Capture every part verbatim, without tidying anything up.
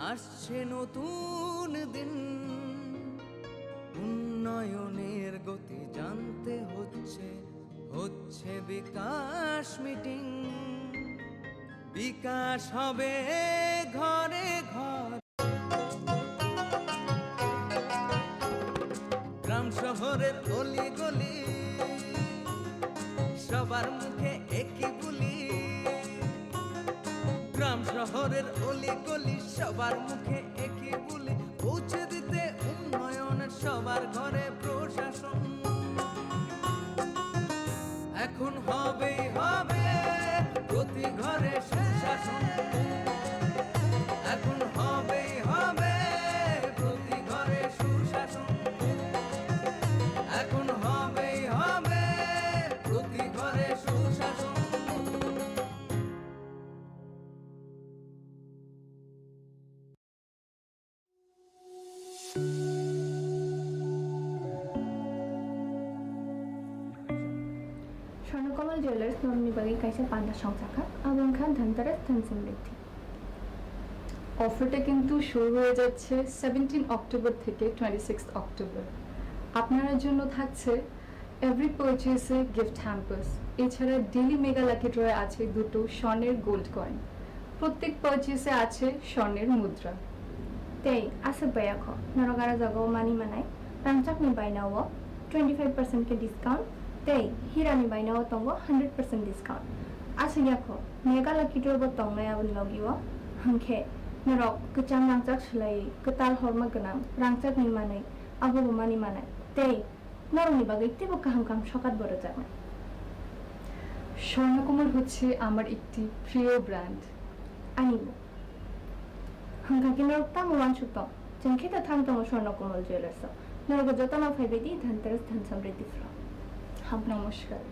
আসছে নতুন দিন, উন্নয়নের গতি জানতে হচ্ছে, হচ্ছে বিকাশ মিটিং। বিকাশ হবে ঘরে ঘরে। গ্রাম শহরের অলি গলি, সবার মুখে একই বুলি। গ্রাম শহরের অলি গলি, সবার মুখে একই বুলি। পৌঁছে দিতে উন্নয়নের সবার ঘরে প্রশাসন। এখন হবেই হবে প্রতি ঘরে সুশাসন। এখন হবেই হবে প্রতি ঘরে সুশাসন। এখন হবেই হবে প্রতি ঘরে সুশাসন। Swarnakomal Jewellers norokni bagwi kaisa panda songchakha, abo wngkha Dhanteras Dhan Samriddhi. অফারটা কিন্তু শুরু হয়ে যাচ্ছে সেভেন্টিন অক্টোবর থেকে টোয়েন্টি সিক্স অক্টোবর। আপনার জন্য থাকছে এভরি পারচেসে গিফট হ্যাম্পার্স, এছাড়া ডেইলি মেগা লাকি ড্রয়ে আছে দুটো স্বর্ণের গোল্ড কয়েন, প্রত্যেক পারচেসে আছে স্বর্ণের মুদ্রা। Tei aswk bai kho, norok aro jagao mani manai, rangchakni bainao twenty five percent khe discount, tei hirani bainao tongo hundred percent discount. Aswk ya kho, mega lucky draw bo tongnai aboni logio, hwnkhe norok kwcham rangchak swlaiwi kwtal horma gwnang rangchakni manwi abobo mani manai, tei norokni bagwi teibo kaham kaham sokat bo rwjaknai. Swarnakamal হচ্ছে আমার একটি প্রিয় brand. Anibo. Hwnkha khe norok tamo uansuk tong? Chwng khe ta thang tongo Swarnakomal Jewellers o. Norok jotono phaibai di Dhanteras Dhan Samriddhi phro. Ham namaskar.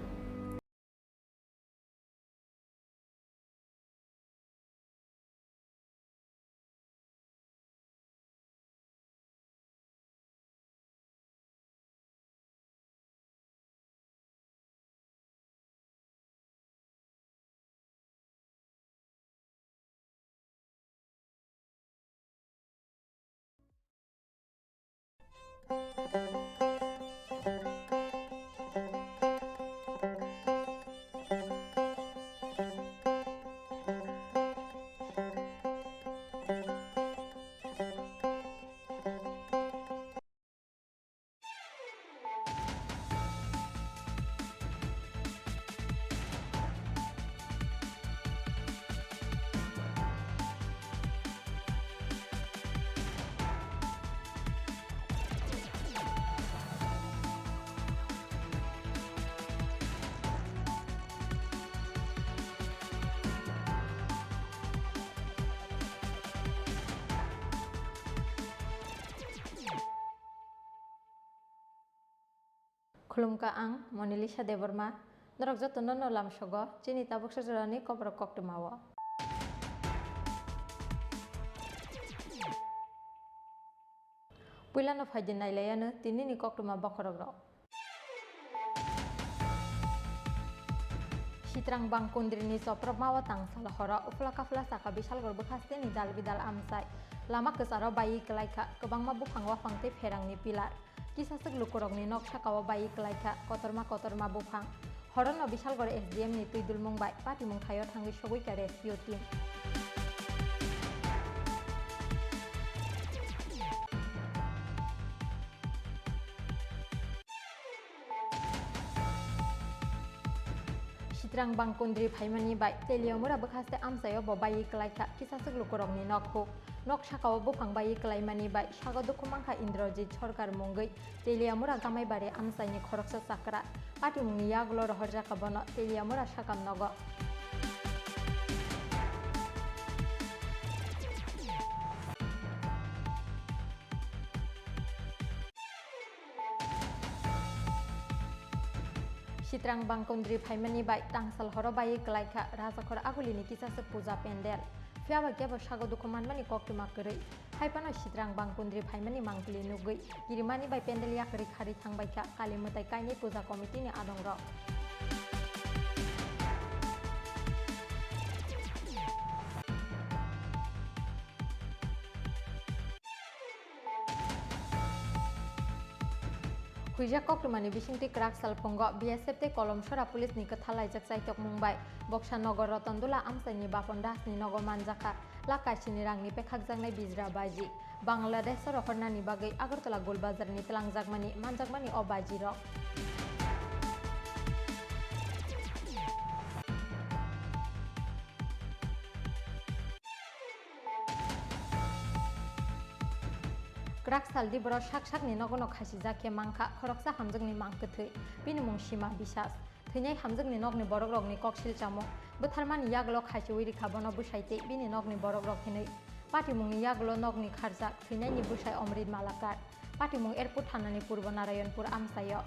Khulumkha, ang Monalisa Debbarma. Norok jotono no lamsogo chini tabuksa jorani koborok koktwmao. Puilano phaidi nailaiano tinini koktwma bokhorokrok. Sitrang Bangkundrini chopropmao tangsal horo uphla kaphla saka Bisalgor bwkhasteni dal bidal amchai. Lama kwcharo baiwi kwlaikha, kwbangma buphang waphang tei pherangni pillar. Kisaswk lukurokni nok sakao baiwi kwlaikha kotorma kotorma buphang. Horono Bisalgor S D M ni twi dulmung bai patimung thaio thangwi sogwikha rescue team. Sitrang Bangkundri phaimani bai Teliamura bwkhaste amchaio bo baiwi kwlaikha kisaswk lukurokni nok huk. Nok sakao buphang baiwi kwlaimani bai sago dukhu mankha Indrajit Sarkar mungwi Teliamura Gamaibari amchaini khoroksa chakra. Patimungni yagulo rohorjakha bono Teliamura sakam nogo. Sitrang Bangkundri phaimani bai tangsal horo baiwi kwlaikha Rajakhor Agulini kisaswk puja pendel. Phiya bai kebo sago dukhu manmani koktwma kwrwi. Haiphano Sitrang Bangkundri phaimani mangpili nugwi kirimani bai pendel yakarwi kharwi thangbaikha Kali mwtai kainwi puja committee ni adongrok. Huijak koktwmani bisingtwi kwrak salphungo B S F tei Kolomsora police ni kwthar laijak chaitokmung bai Boksa Nogor Rotondula amchaini Bapon Das ni nogo manjakha lakh kaisini rangni pekhakjaknai bijra baji. Bangladesh o rohornani bagwi Agartala Golbazar ni twlangjakmani manjakmani o baji rok. Kwrak saldi borok sak sakni nogono khasijak khe mankha khoroksa hamjakni mang kwthwi, bini mung Sima Biswas. Thwinai hamjakni nokni borokrokni kok silchamo bwtharmani yagulo khasiui rikha bono bwsai tei bini nokni borokrok hinwi. Patimungni yagulo nokni kharjak thwinaini bwsai Omrit Malakar. Patimung Airport thanani purbo Narayanpur amchaio.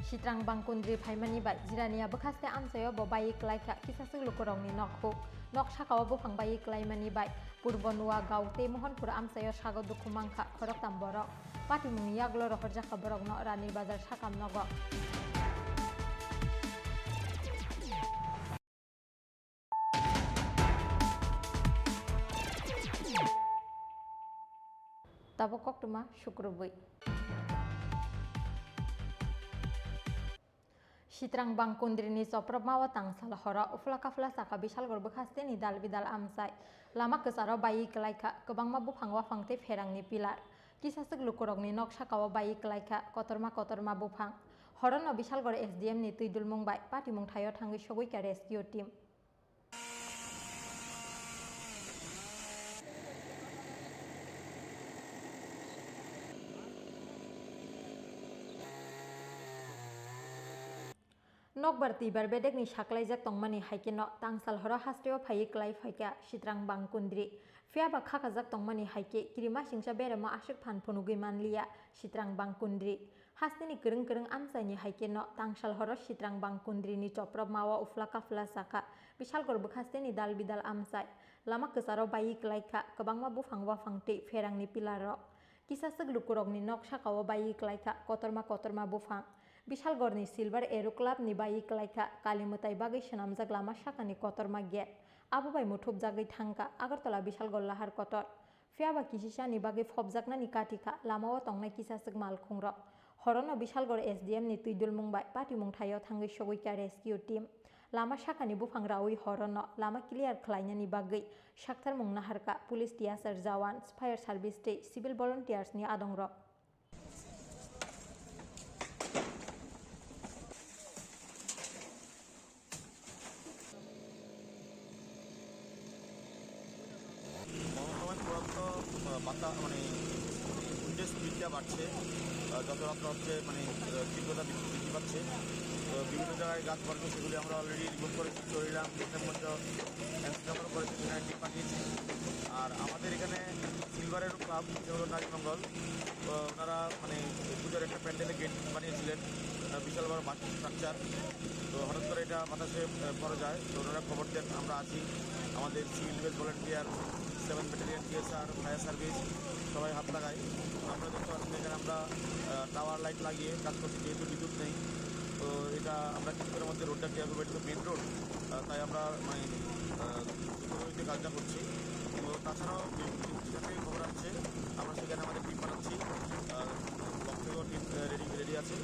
Sitrang Bangkundri phaimani bai Jirania bwkhaste amchaio bo baiwi kwlaikha kisaswk lukurokni nok huk. Nok sakao buphang baiwi kwlaimani bai Purbo Nuagaon tei Mohanpur amchaio sago dukhu mankha khoroktham borok. Patimungni yagulo rohorjakha borokno Rani Bazar sakam nogo. Tabuk koktwma sukrubwi. Sitrang Bangkundrini chopropmao tangsal horo uphla kaphla sakha Bisalgor bwkhasteni dal bidal amchai. Lama kwcharo baiwi kwlaikha kwbangma buphang waphang tei pherangni pillar. Kisaswk lukurokni nok sakao baiwi kwlaikha kotorma kotorma buphang. Horono Bisalgor S D M ni twi dulmung bai patimung thaio thangwi sogwikha rescue team. Nokbar twibar bedekni saklaijak tongmani hai kheno tangsal horo hasteo phaiwi kwlai phaikha Sitrang Bangkundri. Phiyaba khakajak tongmani hai khe kirimasingcha beremo aswk phan phunugwi manliya Sitrang Bangkundri. Hasteni kwrwng kwrwng amchaini hai kheno tangsal horo Sitrang Bangkundrini chopropmao uphla kaphla sakha Bisalgor bwkhasteni dal bidal amchai. Lama kwcharo baiwi kwlaikha kwbangma buphang waphang tei pherangni pillar rok. Kisaswk lukurokni nok sakao baiwi kwlaikha kotorma kotorma buphang. Bisalgorni Silver Arrow Club ni baiwi kwlaikha kali mwtai bagwi swnamjak lama sakani kotorma gate. Abo bai muthupjagwi thangkha Agartala Bisalgor lahar kotor. Phiyaba kisisani bagwi phobjaknani kathikha lamao tongnai kisaswk malkhungrok. Horono Bisalgor S D M ni twi dulmung bai patimung thaio thangwi sogwikha rescue team. Lama sakani buphang raui horono lama clear khlainani bagwi saktharmung naharkha police, T S R jawan, fire service tei civil volunteers ni adongrok. মহকুমায় পুরাত্ত, আহ, বাতা-, মানে, উইন্ডের স্পিডটা বাড়ছে, আহ, যত রাত্র হচ্ছে, মানে, আহ, তীব্রতা বৃদ্ধি, বৃদ্ধি পাচ্ছে। তো বিভিন্ন জায়গায় গাছ পড়ছে, সেগুলি আমরা already রিমুভ করেছি, চরিলাম, কৃষ্ণগঞ্জ, এনসিডামরা করেছি, সেখানে টিম পাঠিয়েছি। আর আমাদের এখানে সিলভার এরো ক্লাব, সে হলো নারীমঙ্গল, তো ওনারা, মানে, পুজোর একটা প্যান্ডেলের গেট বানিয়েছিলেন, আহ, বিশাল বড় বাঁশ স্ট্রাকচার। তো হঠাৎ করে এটা বাতাসে, আহ, পড়ে যায়, তো ওনারা খবর দেন, আমরা আসি, আমাদের civil defence volunteer, seven battalion, TSR, fire service, সবাই হাত লাগাই। আমরা দেখতে পাচ্ছেন এখানে আমরা, আহ, টাওয়ার লাইট লাগিয়ে কাজ করছি, যেহেতু বিদ্যুৎ নেই। তো এটা আমরা কিছুক্ষণের মধ্যে রোডটা ক্লিয়ার করবো, এটা তো মেন রোড, আহ, তাই আমরা, মানে, আহ, দ্রুতগতিতে কাজটা করছি। তো তাছাড়াও বিভিন্ন জায়গায় খবর আসছে, আমরা সেখানে আমাদের টিম পাঠাচ্ছি। আহ, ব্লক থেকেও টিম, আহ, রেডি, রেডি আছে।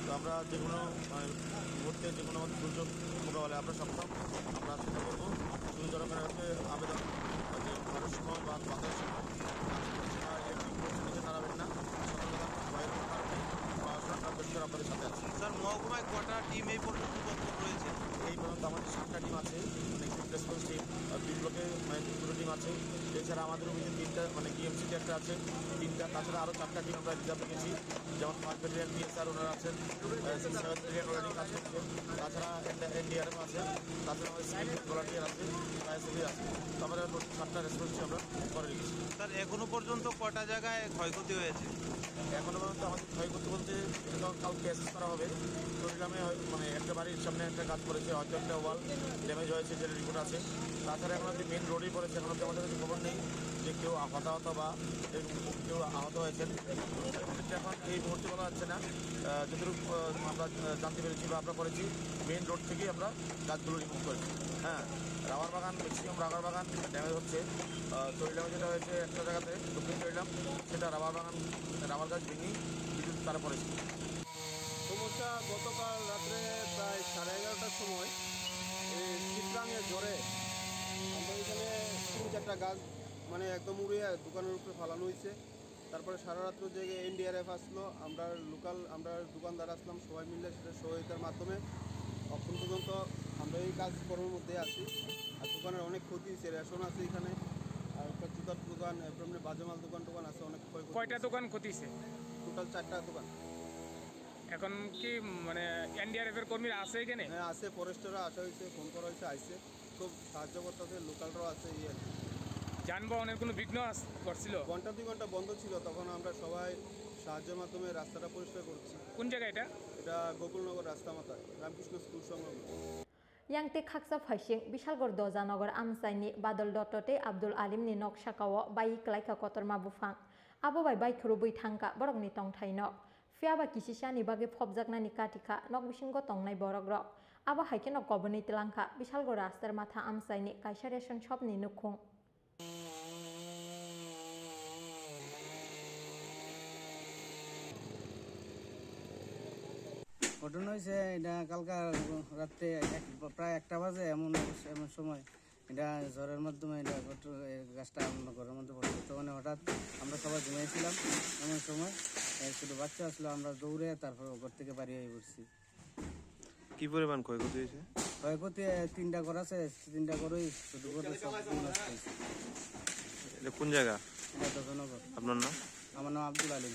তো আমরা যে কোনো, মানে, মুহূর্তে যে কোনো দুর্যোগ মোকাবেলায় আমরা সক্ষম, আমরা চেষ্টা করবো। শুধু জনগণের কাছে আবেদন যে ঘরের সময় বা বাতাসের সময়, আহ, ইলেকট্রিক পোস্ট নিচে দাঁড়াবেন না, সতর্কতা ভয়ের কোনো কারণ নেই। প্রশাসন আপনাদের সাথে আছে। স্যার, মহকুমায় কটা টিম এই পর্যন্ত তৎপর রয়েছে? এই পর্যন্ত আমাদের সাতটা টিম আছে, মানে, একটি রেসপন্স টিম, আর বি ব্লকে, মানে, দুটো টিম আছে। এছাড়া আমাদের অফিসে তিনটা, মানে, ডিএমসিতে একটা আছে, তিনটা, তাছাড়া আরও চারটা টিম আমরা রিজার্ভ রেখেছি, যেমন ফায়ার ব্রিগেড, টিএসআর ওনারা আছেন, আহ, সেভেন ব্রিগেড ওনারা কাজ করছেন, তাছাড়া এনডিআরএফ আছে, তাছাড়া আমাদের সিভিল ভলান্টিয়ার আছে, ফায়ার সার্ভিস আছে। তো আমরা টোটাল সাতটা রেসপন্স টিম আমরা করে রেখেছি। স্যার, এখনো পর্যন্ত কটা জায়গায় ক্ষয়ক্ষতি হয়েছে? এখনো পর্যন্ত আমাদের ক্ষয়ক্ষতি বলতে, এটা তো কালকে অ্যাসেস করা হবে। চরিলামে হয়, মানে, একটা বাড়ির সামনে একটা গাছ পড়েছে, হয়তো একটা ওয়াল ড্যামেজ হয়েছে, যেটা রিপোর্ট আছে। তাছাড়া এখন অব্দি মেইন রোডেই পড়েছে, এখন অব্দি আমাদের কাছে খবর নেই। যে কেউ হতাহত বা এরকম কেউ আহত হয়েছেন, সেক্ষেত্রে এখন এই মুহূর্তে বলা যাচ্ছে না। আহ, যতটুকু, আহ, আমরা, আহ, জানতে পেরেছি বা আমরা করেছি, মেইন রোড থেকেই আমরা গাছগুলো রিমুভ করেছি। হ্যাঁ, রাবার বাগান, ম্যাক্সিমাম রাবার বাগান ড্যামেজ হচ্ছে। আহ, চরিলামে যেটা হয়েছে একটা জায়গাতে, দক্ষিণ চরিলাম, সেটা রাবার বাগান, রাবার গাছ ভেঙেই বিদ্যুৎ তারা পড়েছে। সমস্যা, গতকাল রাত্রে প্রায় সাড়ে এগারোটার সময় এই চিত্রাঙের ঝড়ে আমরা এখানে তিন চারটা গাছ মানে একদম উড়িয়ে দোকানের উপরে ফালানো হয়েছে। তারপরে সারা রাত্র জেগে এনডিআরএফ আসলো, আমরা লোকাল, আমরা দোকানদার আসলাম, সবাই মিলে সেটা সহযোগিতার মাধ্যমে এখন পর্যন্ত আমরা এই কাজকর্মের মধ্যে আছি। আর দোকানের অনেক ক্ষতি হয়েছে, রেশন আছে এখানে, আর একটা জুতার দোকান, এরপর এমনি বাজে মাল দোকান টোকান আছে, অনেক ক্ষয়ক্ষতি কয়টা হয়েছে। দোকান ক্ষতি হয়েছে? টোটাল চারটা দোকান। এখন কি মানে এনডিআরএফ এর কর্মীরা আছে এখানে? হ্যাঁ, আছে, ফরেস্টাররা আসা হয়েছে, ফোন করা হয়েছে, আইছে, খুব সাহায্য করতেছে, লোকালরাও আছে, এই আর কি। যানবাহনের কোনো বিঘ্ন আস-, ঘটছিল? ঘন্টা দুই ঘন্টা বন্ধ ছিল, তখন আমরা সবাই সাহায্যের মাধ্যমে রাস্তাটা পরিষ্কার করছি। কোন জায়গা এটা? এটা গোকুলনগর রাস্তা মাথা, রামকৃষ্ণ স্কুল সংলগ্ন। Yang tei khaksa phaising Bishalgor Dojanogar amchaini Badal Dotto tei Abdul Alimni nok sakao bai kwlaikha kotorma buphang. Abo bai bai khurubui thangkha borokni tongthaino. Phiya ba kisisani bagwi phobjaknani kati kha nok bisingo tongnai borokrok. Abo hai kheno kobonwi twlang kha Bishalgor Raster Matha amchaini kaisa ration shopni nukhung. ঘটনা হয়েছে এটা কালকা রাত্রে এক, প্রায় একটা বাজে, এমন অবস্থা, এমন সময় এটা ঝড়ের মাধ্যমে এটা ঘট-, এই গাছটা আমার ঘরের মধ্যে পড়ছে। তখন হঠাৎ আমরা সবাই ঘুমিয়েছিলাম, এমন সময় এই ছোটো বাচ্চা আসলো, আমরা দৌড়ে তারপর ঘর থেকে বাড়ি হয়ে পড়ছি। কি পরিমাণ ক্ষয়ক্ষতি হয়েছে? ক্ষয়ক্ষতি, এ, তিনটা ঘর আছে, তিনটা ঘরই ছোটো করে সব নষ্ট হয়েছে। এটা কোন জায়গা? এটা দশনগর। আপনার নাম? আমার নাম আব্দুল আলিম।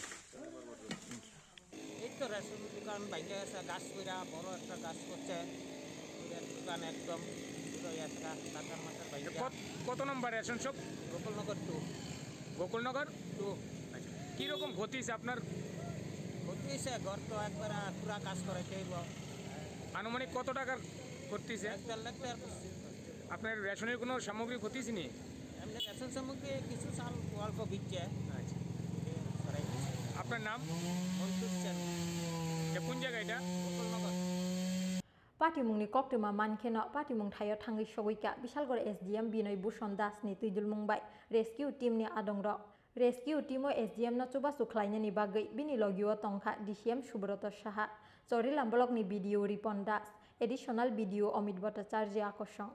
এই তো রেশন দোকান ভাঙে গেছে, গাছ পড়া বড় একটা গাছ পড়ছে, পুরা দোকান একদম পুরো ইয়ে থাকা, কাঁচা মাথার ভাঙে। কত, কত নম্বর রেশন শপ? গোকুলনগর টু। গোকুলনগর? টু। আচ্ছা, কীরকম ক্ষতি হয়েছে আপনার? ক্ষতি হয়েছে, ঘর তো একবার পুরা কাজ করে খেয়ে। আনুমানিক কত টাকার ক্ষতি হয়েছে? এক দেড় লাখ টাকার ক্ষতি। আপনার রেশনের কোনো সামগ্রী ক্ষতি হয়েছে নি? এমনি রেশন সামগ্রী কিছু চাল অল্প বিকছে। আচ্ছা। আপনার নাম? মনসুর সেন। এটা কোন জায়গা এটা? Gokulnagar. Patimungni koktwma mankheno patimung thaio thangwi sogwi kha Bishalgor S D M Binoy Bhushon Das ni twidulmung bai rescue team ni adongrok. Rescue team o S D M no chubachu khlainani bagwi bini logio tongkha D C M Subroto Saha, Chorilam block ni B D O Ripon Das, additional B D O Amit Bhattacharya Akosong.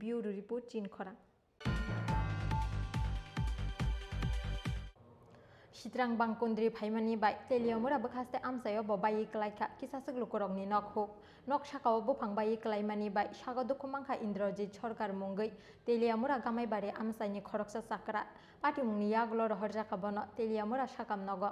Bureau Report, Chinkhorang. Sitrang bangkundri phaimani bai Teliamura bwkhaste amchaio bo baiwi kwlaikha, kisa swk lukurokni nok huk. Nok sakao buphang baiwi kwlaimani bai sago dukhu mankha Indrajit Sarkar mungwi Teliamura Gamaibari amchaini khoroksa chakra. Patimungni yagulo rohorjakha bono Teliamura sakam nogo.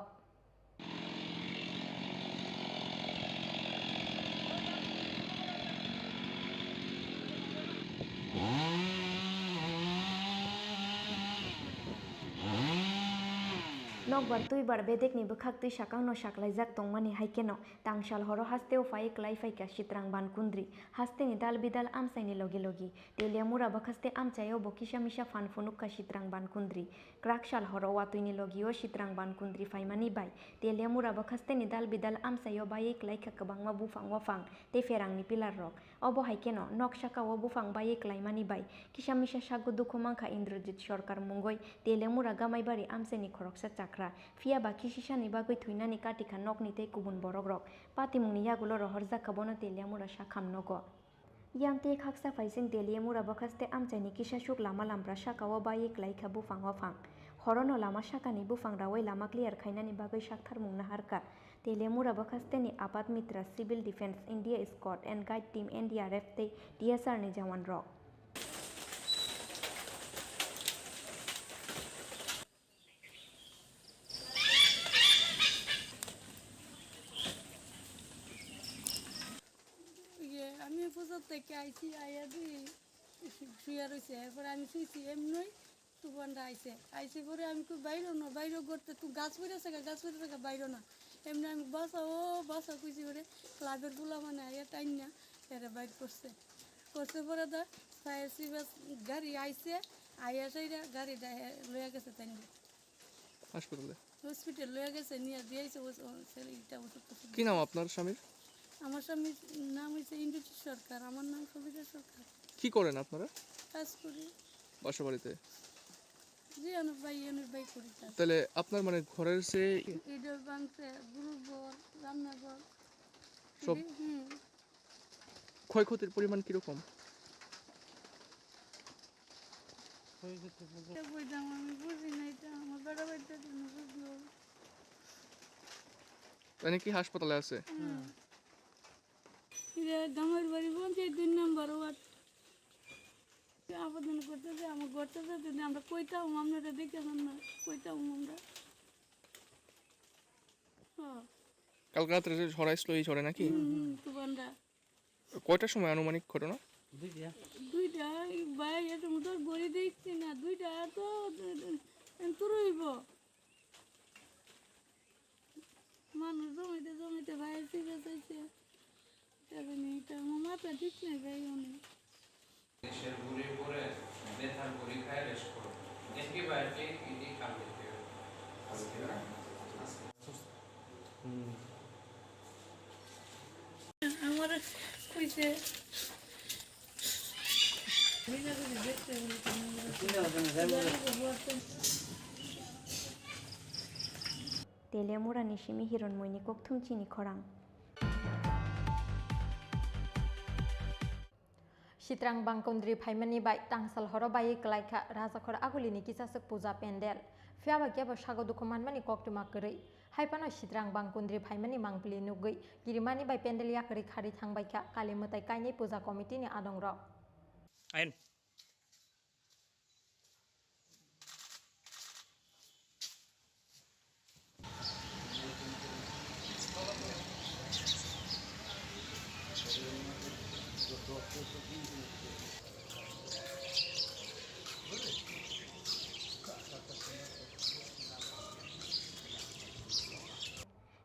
Nokbar twibar bedekni bwkhak twi sakangno saklaijak tongmani hai kheno, tangsal horo hasteo phaiwi kwlai phaikha Sitrang Bankundri, hasteni dal bidal amchaini logi logi. Teliamura bwkhaste amchaio bo kisa misa phan phunukha Sitrang Bankundri. Kwrak sal horo watwini logio Sitrang Bankundri phaimani bai Teliamura bwkhasteni dal bidal amchaio baiwi kwlaikha kwbangma buphang waphang tei pherangni pillar rok. Obo hai kheno nok sakao buphang baiwi kwlaimani bai kisa misa sago dukhu mankha Indrajit Sarkar mungwi Teliamura Gamaibari amchaini khoroksa chakra. Phiya ba kisisani bagwi thwinani katikha nokni tei kubun borokrok. Patimungni yagulo rohorjakha bono Teliamura sakham nogo. Yang tei khaksa phaising Teliamura bwkhaste amchaini kisa suk lama lamra sakao baiwi kwlaikha buphang waphang. Horono lama sakani buphang rawi lama clear khainani bagwi saktharmung naharkha Teliamura bwkhasteni Apat Mitra, Civil Defence, India Scout and Guide Team, N D R F tei T S R ni jawan rok. ইয়ে, আমি পূজার থেকে আইছি, আইয়া দি শুয়ে রয়েছে। এরপরে আমি শুয়েছি এমনি, Tufanda aise, aise pore ami koi bairo na, bairo gorte tu gach pore saka, gach pore saka bairo na. Emni ami basa o basa kuisi pore club er bula mane aye tainna ere bair korse. Korse pore da fire service gari aise, aye saira gari da loya gese tainna. Hospital e? Hospital loya gese, niya diya aise, o, o, sele ita oshud toshud. কি নাম আপনার স্বামীর? আমার স্বামীর নাম হইছে ইন্দুজি সরকার, আমার নাম কবিতা সরকার। কি করেন আপনারা? কাজ করি। বাসা বাড়িতে? জি, অনেক ভাই, অনেক ভাই করি কাজ। তাহলে আপনার মানে ঘরের যে এটা ভাঙছে, গুরু ঘর, রান্নাঘর। সব হুম। ক্ষয়ক্ষতির পরিমাণ কিরকম? এটা বলতাম, আমি বুঝি না এটা, আমার বেটা বাড়িতে কোনো বুঝলো। তাই নাকি হাসপাতালে আছে? হুম। এটা গাঙ্গুর বাড়ি পঞ্চায়েত দুই নম্বর ওয়ার্ড। আবেদন করতে যে আমার ঘরটা যাতে দিন আমরা কইতাম, আপনারা দেখে যান না, কইতাম আমরা। হ্যাঁ। কালকে রাত্রে যে ঝড় আসলো, এই ঝড়ে নাকি? হুম, হুম, তুফানটা। কয়টার সময় আনুমানিক ঘটনা? দুইটা। দুইটা, এই ভাই, এটা মতো ঘড়ি দেখছি না, দুইটা তো, এ, এ, তুরু হইব। মানুষ জমাইতে জমাইতে ভাই ঠিক আছে, এটা জানি, এটা আমার মাথা ঠিক নাই ভাই, অনেক। দেশের ঘুরে পড়ে, ব্যথার ঘড়ি খায় রেশ করো। অ্যান্টিবায়োটিক এটি খাবে কেউ। আজকে না? আজকে। হুম। আমার কইছে। Telemura ni simi hiron muini kokthum chini khorang. Sitrang Bankundri phaimani bai tangsal horo baiwi kwlaikha Rajakhor Agulini kisaswk puja pendel. Phiyaba kebo sago dukhu manmani koktwma kwrwi. Haiphano Sitrang Bankundri phaimani mangpili nugwi kirimani bai pendel yakarwi kharwi thangbaikha Kali mwtai kainwi puja committee ni adongrok. Ayan.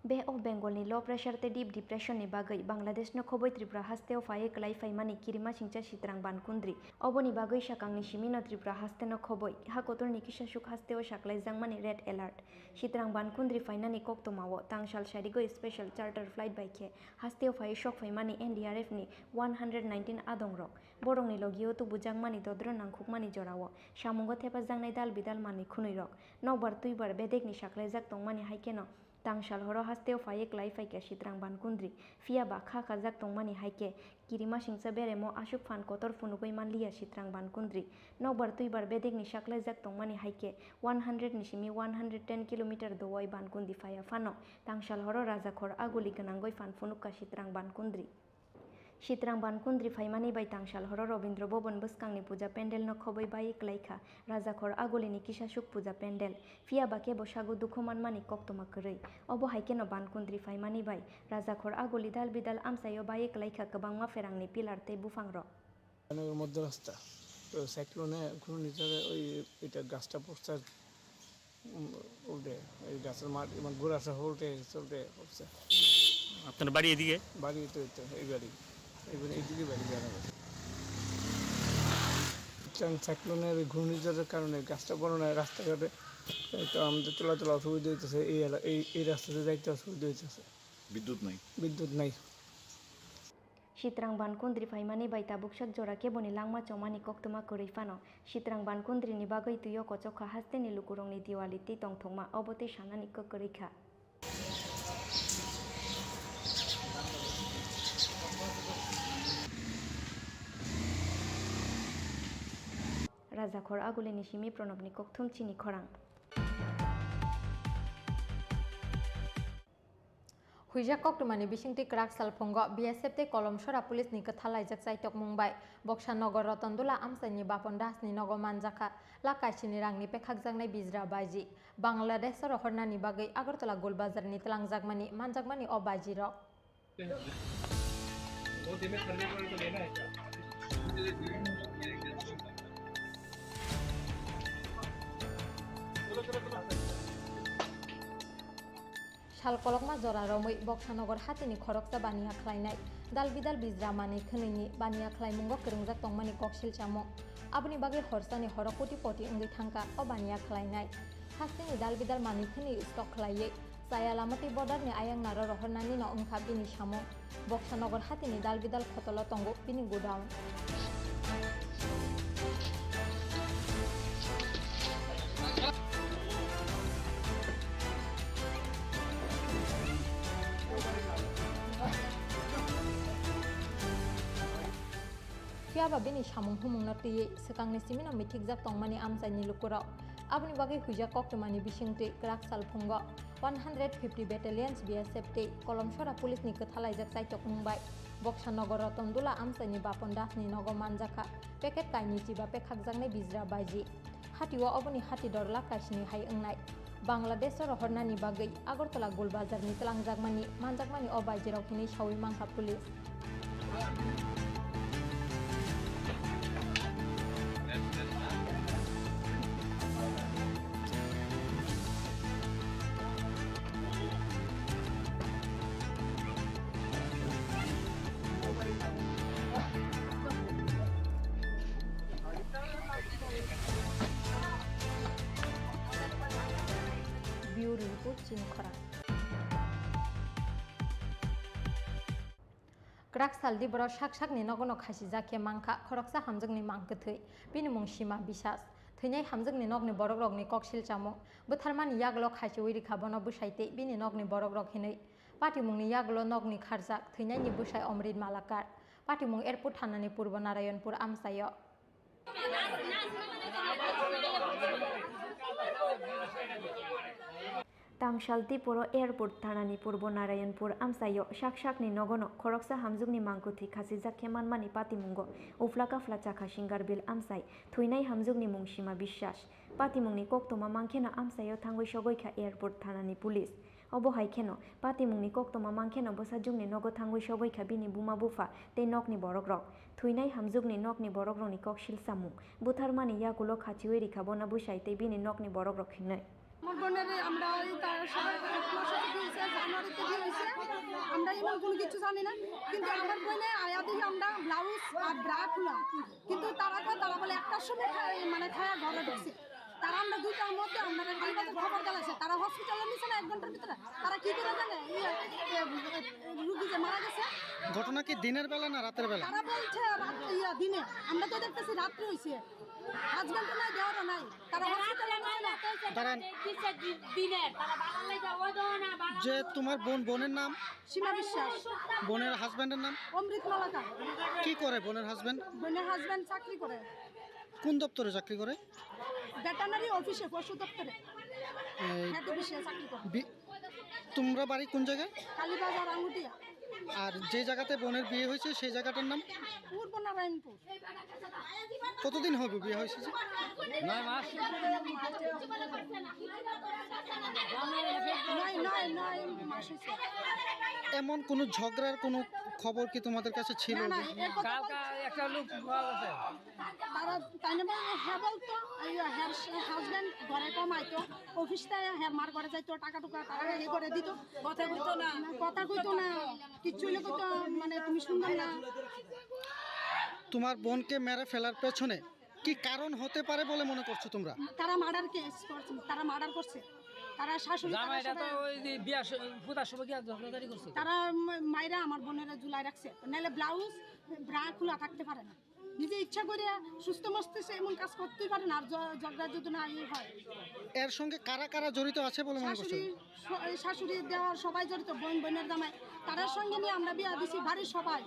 Bay of Bengal ni low pressure tei deep depression ni bagwi Bangladesh no khoboi Tripura hasteo phaiwi kwlai phaimani kirimasingcha Sitrang Bankundri. Oboni bagwi swkangni simi no Tripura haste no khoboi ha kotor ni kisaswk hasteo saklaijakmani red alert. Sitrang Bankundri phainani koktwmao tangsal sarigwi special charter flight bai khe hasteo phaiwi sok phaimani N D R F ni one hundred nineteen adongrok. Borokni logio tubujakmani dodro nangkhukmani jorao samungo thepajaknai dal bidal manwi khwnwirok. Nokbar twibar bedekni saklaijak tongmani hai kheno tangsal horo hasteo phaiwi kwlai phaikha Sitrang Bankundri. Phiyaba kha khajak tongmani hai khe kirimasingcha beremo aswk phan kotor phunugwi manliya Sitrang Bankundri. Nokbar twibar bedekni saklaijak tongmani hai khe one hundred ni simi one hundred ten kilometer dowai Bankundi phaiya phano tangsal horo Rajakhor Aguli gwnangwi phan phunukha Sitrang Bankundri. Sitrang Bankundri phaimani bai tangsal horo Robindra Bhavan bwskangni puja pendel no khoboi bai kwlaikha Rajakhor Agulini kisaswk puja pendel. Phiyaba kebo sago dukhu manmani koktwma kwrwi. Obo hai kheno Bankundri phaimani bai Rajakhor Aguli dal bidal amchaio bai kwlaikha kwbangma pherangni pillar tei buphangrok. মধ্য রাস্তা, তো সাইক্লোনে ঘূর্ণিঝড়ে ওই এটা গাছটা পড়ছে। উম, উল্টে, এই গাছের মাটি, মানে, গোড়া সহ উল্টে গেছে, উল্টে পড়ছে। আপনার বাড়ি এদিকে? বাড়ি তো এই তো, এই বাড়ি। এই বাড়ি, এইদিকে বাড়ি জানা গেছে। কারণ সাইক্লোনের ওই ঘূর্ণিঝড়ের কারণে গাছটা পড়ে না রাস্তাঘাটে, এই তো আমাদের চলাচল অসুবিধা হইতেছে, এই এলা-, এই, এই রাস্তাতে যাইতে অসুবিধা হইতেছে। বিদ্যুৎ নাই? বিদ্যুৎ নাই। Sitrang Bankundri phaimani bai tabuk sak jora keboni langma chomani koktwma kwrwi phano, Sitrang Bankundri ni bagwi twio kochok kha hasteni lukurokni Diwali tei tongthokma, obo tei sanani kwk kwrwi kha. Rajakhor Agulini simi Pranobni kokthum chini khorang. Huijak koktwmani bisingtwi kwrak salphungo B S F tei Kolomsora police ni kwthal laijak chaitokmung bai Boksa Nogor Rotondula amchaini Bapon Das ni nogo manjakha lakh kaisini rangni pekhakjaknai bijra baji. Bangladesh o rohornani bagwi Agartala Golbazar ni twlangjakmani manjakmani o baji rok. वो दिन में सर्वे करो तो लेना है क्या? Sal kolokma jora romwi Boksanagar hatini khoroksa baniya khlainai dalbidal bijra manwi khwnwini baniya khlaimungo kwrwngjak tongmani koksil chamung. Aboni bagwi horsani horo kotipoti wngwi thangkha o baniya khlainai. Hasteni dalbidal manwi khwnwi stock khlaiwi chaya lamatwi borderni ayang naro rohornanino wngkha bini samung. Boksanagar hatini dalbidal khotolo tongo bini godown. Phiyaba bini samung humungno twiwi swkangni simino mithikjak tongmani amchaini lukurok. Aboni bagwi huijak koktwmani bisingtwi kwrak sal phungo one hundred fifty Battalions B S F tei Kolomsora Police ni kwthalaijak chaitok wngbai Boksanagar Rotondula amchaini Bapon Das ni nogo manjakha packet kainwi chiba pekhakjaknai bijra baji. Hatio oboni hati dor lakh kaisni hai wngnai. Bangladesh o rohornani bagwi Agartala Gul Bazar ni twlangjakmani manjakmani o baijirok hinwi sawi mankha police. Bureau Report, Chini Khorang. Kwrak saldi borok sak sakni nogono khasijak khe mankha khoroksa hamjakni mang kwthwi, bini mung Sima Biswas. Thwinai hamjakni nokni borokrokni koksil chamung. Bwtharmani yagulo khasiwi rikha bono bwsai tei bini nokni borokrok hinwi. Patimungni yagulo nokni kharjak thwinaini bwsai Omrit Malakar. Patimung Airport thanani Purbo Narayanpur amchaio. Tangsal Tipuro Airport thanani Purbo Narayanpur amchaio sak sakni nogono khoroksa hamjwkni mangkwthwi khasijak khe manmani patimungo uphla kaphla chakha Singarbil amchai, thwinai hamjwkni mung Sima Biswas. Patimungni koktwma mangkheno amchaio thangwi sogwi kha Airport thanani police. Obo hai kheno, patimungni koktwma mangkheno bwsajwkni nogo thangwi sogwi kha bini buma bupha tei nokni borokrok. Thwinai hamjwkni nokni borokrokni koksil samung. Butharmani yagulo khachiwi rikha bono bwsai tei bini nokni borokrok hinwi. আমার বোনের আমরা এই তার সাড়ে আট মাস হতে বিয়ে হয়েছে, জানুয়ারিতে বিয়ে হয়েছে। আমরা এমন কোনো কিছু জানি না, কিন্তু আমার বোনে আয়া দেখি আমরা ব্লাউজ আর ব্রা খোলা, কিন্তু তারা কয়, তারা বলে একটার সময় খায়, মানে খায়া ঘরে ঢুকছে। তারা আমরা দুইটার মধ্যে আমরা কালীবাজার খবর দিলাইছে, তারা হসপিটালে নিছে না এক ঘন্টার ভিতরে। তারা কি করে জানে? ইয়ে, এ, এ, রুগী যে মারা গেছে। ঘটনা কি দিনের বেলা না রাতের বেলা? তারা বলছে রাত, ইয়া, দিনে। আমরা তো দেখতেছি রাত্রে হইছে। হাজবেন্ডও নাই, দেওরও নাই। তারা হসপিটালে নিছে না। দাঁড়ান। দিনের, তারা বাগান লাইতে ওই দোকানে বাগান যে তোমার বোন, বোনের নাম? সীমা বিশ্বাস। বোনের হাজবেন্ডের নাম? অমৃত মালাকার। কি করে বোনের হাজবেন্ড? বোনের হাজবেন্ড চাকরি করে। কোন দপ্তরে চাকরি করে? ভেটেরিনারি অফিসে, পশু দপ্তরে। এই হেড অফিসে চাকরি করে। বি-, তোমরা বাড়ি কোন জায়গায়? কালীবাজার আঙ্গুটিয়া। আর যে জায়গাতে বোনের বিয়ে হয়েছে সেই জায়গাটার নাম? পূর্ব নারায়ণপুর। কতদিন হবে বিয়ে হয়েছে যে? নয় মাস। নয়, নয়, নয় মাস হয়েছে। এমন কোনো ঝগড়ার কোনো খবর কি তোমাদের কাছে ছিল না, না, যে? এ কথা কালকে বলছে। একটা লোক পাওয়া গেছে। তারা তাই না বলে, হ্যাঁ বলতো, এই হ্যাঁ হাজবেন্ড ঘরে কম আইতো, অফিস থেকে হ্যাঁ মার ঘরে যাইতো, টাকা টুকা তারা ইয়ে করে দিত। কথা কইতো না। কথা কইতো না, কিচ্ছু হইলে কইতো, মানে, তুমি সুন্দর না। তোমার বোনকে মেরে ফেলার পেছনে কি কারণ হতে পারে বলে মনে করছো তোমরা? তারা মার্ডার কেস করছে, তারা মার্ডার করছে। তারা শাশুড়ি, তারা জামাইটা তো সবাই ওই যে বিয়ার স-, ফুতার সময় কি আর ঝগড়াঝাটি করছে? তারা ম-, মাইরা আমার বোনেরা ঝুলাই রাখছে, নাহলে ব্লাউজ, ব্রা খোলা থাকতে পারে না। নিজে ইচ্ছা করে সুস্থ মস্তিষ্কে এমন কাজ করতেই পারে না, আর জ-, ঝগড়া যদি না ইয়ে হয়। এর সঙ্গে কারা কারা জড়িত আছে বলে মনে করছো? শাশুড়ি, শ-, এই শাশুড়ি, দেওর সবাই জড়িত, বোন, বোনের জামাই, তারার সঙ্গে নিয়ে আমরা বিয়া দিছি বাড়ির সবাই।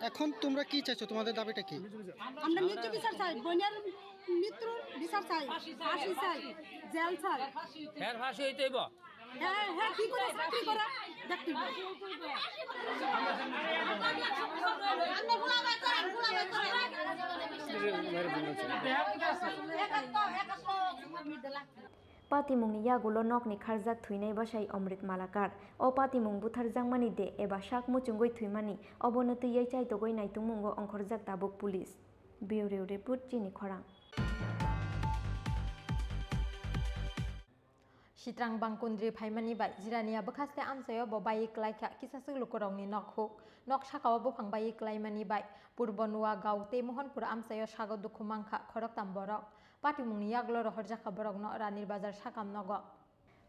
এখন তোমরা কি চাইছো? তোমাদের দাবিটা কি? আমরা ন্যায্য বিচার চাই, বোনের মৃত্যুর বিচার চাই, ফাঁসি চাই, জেল চাই। হ্যাঁ, ফাঁসি হইতে হইব। হ্যাঁ, হ্যাঁ, কি করে চাকরি করে? দেখতে হবে। Patimungni yagulo nokni kharjak thwinai bwsai Omrit Malakar. O patimung butharjakmani de eba sak muchungwi thwimani, obono twiwi chaitogwi naitungmungo ongkhorjak tabuk police. Bureau Report, Chini Khorang. Chitrang Bangkundri phaimani bai Jirania bwkhaste amchaio bo baiwi klaikha kisaswk lukurokni nok huk. Nok sakao buphang baiwi klaimani bai Purbo Nuagaon tei Mohanpur amchaio sago dukhu mankha khoroktham borok. Patimungni yagulo rohorjakha borokno Ranir Bazar sakam nogo.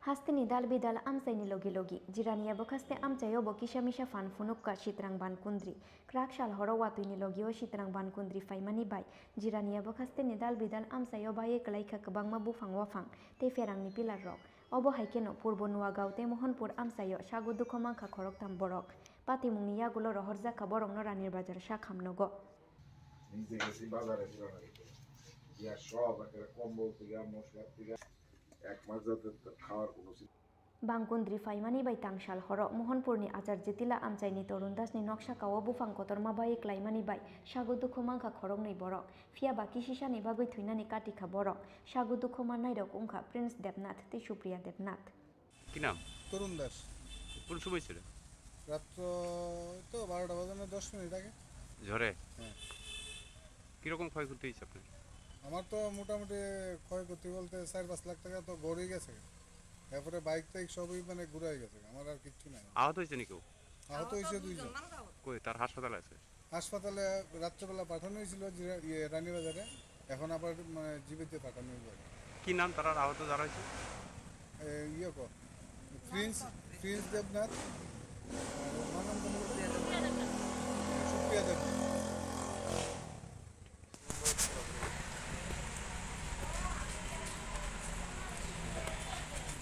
Hasteni dal bidal amchaini logi logi Jirania bwkhaste amchaio bo kisa misa phan phunukka Chitrang Bangkundri. Kwrak sal horo watwini logio Chitrang Bangkundri phaimani bai Jirania bwkhasteni dal bidal amchaio baiwi klaikha kwbangma buphang waphang tei pherangni pillar rok. Obo hai kheno Purbo Nuagaon tei Mohanpur amchaio sago dukhu mankha khoroktham borok. Patimungni yagulo rohorjakha borokno Ranir Bazar sakam nogo. নিজে গেছি বাজারে ছিল না কিন্তু। ইয়া সব একেবারে কম্বল থেকে, মশলা থেকে, এক মাস যাতে তো খাওয়ার কোনো চিন্তা। Bangkundri phaimani bai tangsal horo Mohanpurni Achar Jitila amchaini Torun Dasni nok sakao buphang kotorma bai klaimani bai sago dukhu mankha khoroknwi borok. Phiya ba kisisani bagwi thwinani katikha borok. Sago dukhu mannairok wngkha Prince Debnath tei Supriya Debnath. কি নাম? তরুণ দাস। কোন সময় ছিল? রাত তো এই তো বারোটা বাজানোর দশ মিনিট আগে। ঝড়ে? হ্যাঁ। কিরকম ক্ষয়ক্ষতি হয়েছে আপনার? আমার তো মোটামুটি ক্ষয়ক্ষতি বলতে চার পাঁচ লাখ টাকা তো গড়েই গেছে। এরপরে বাইক টাইক সবই মানে ঘুরাই গেছে, আমার আর কিচ্ছু নাই। আহত হয়েছে নি কেউ? আহত হয়েছে দুইজন। কই, তার হাসপাতালে আছে? হাসপাতালে রাত্রেবেলা পাঠানো হয়েছিল জিরা-, ইয়ে, রানীবাজারে, এখন আবার মানে জীবিত পাঠানো হয়েছে। কি নাম তারার আহত যারা হয়েছে? এ, ইয়ে কো, প্রিন্স, প্রিন্স দেবনাথ, আর ওনার নাম তো মনে পড়ছে না। সুপ্রিয়া দেবনাথ।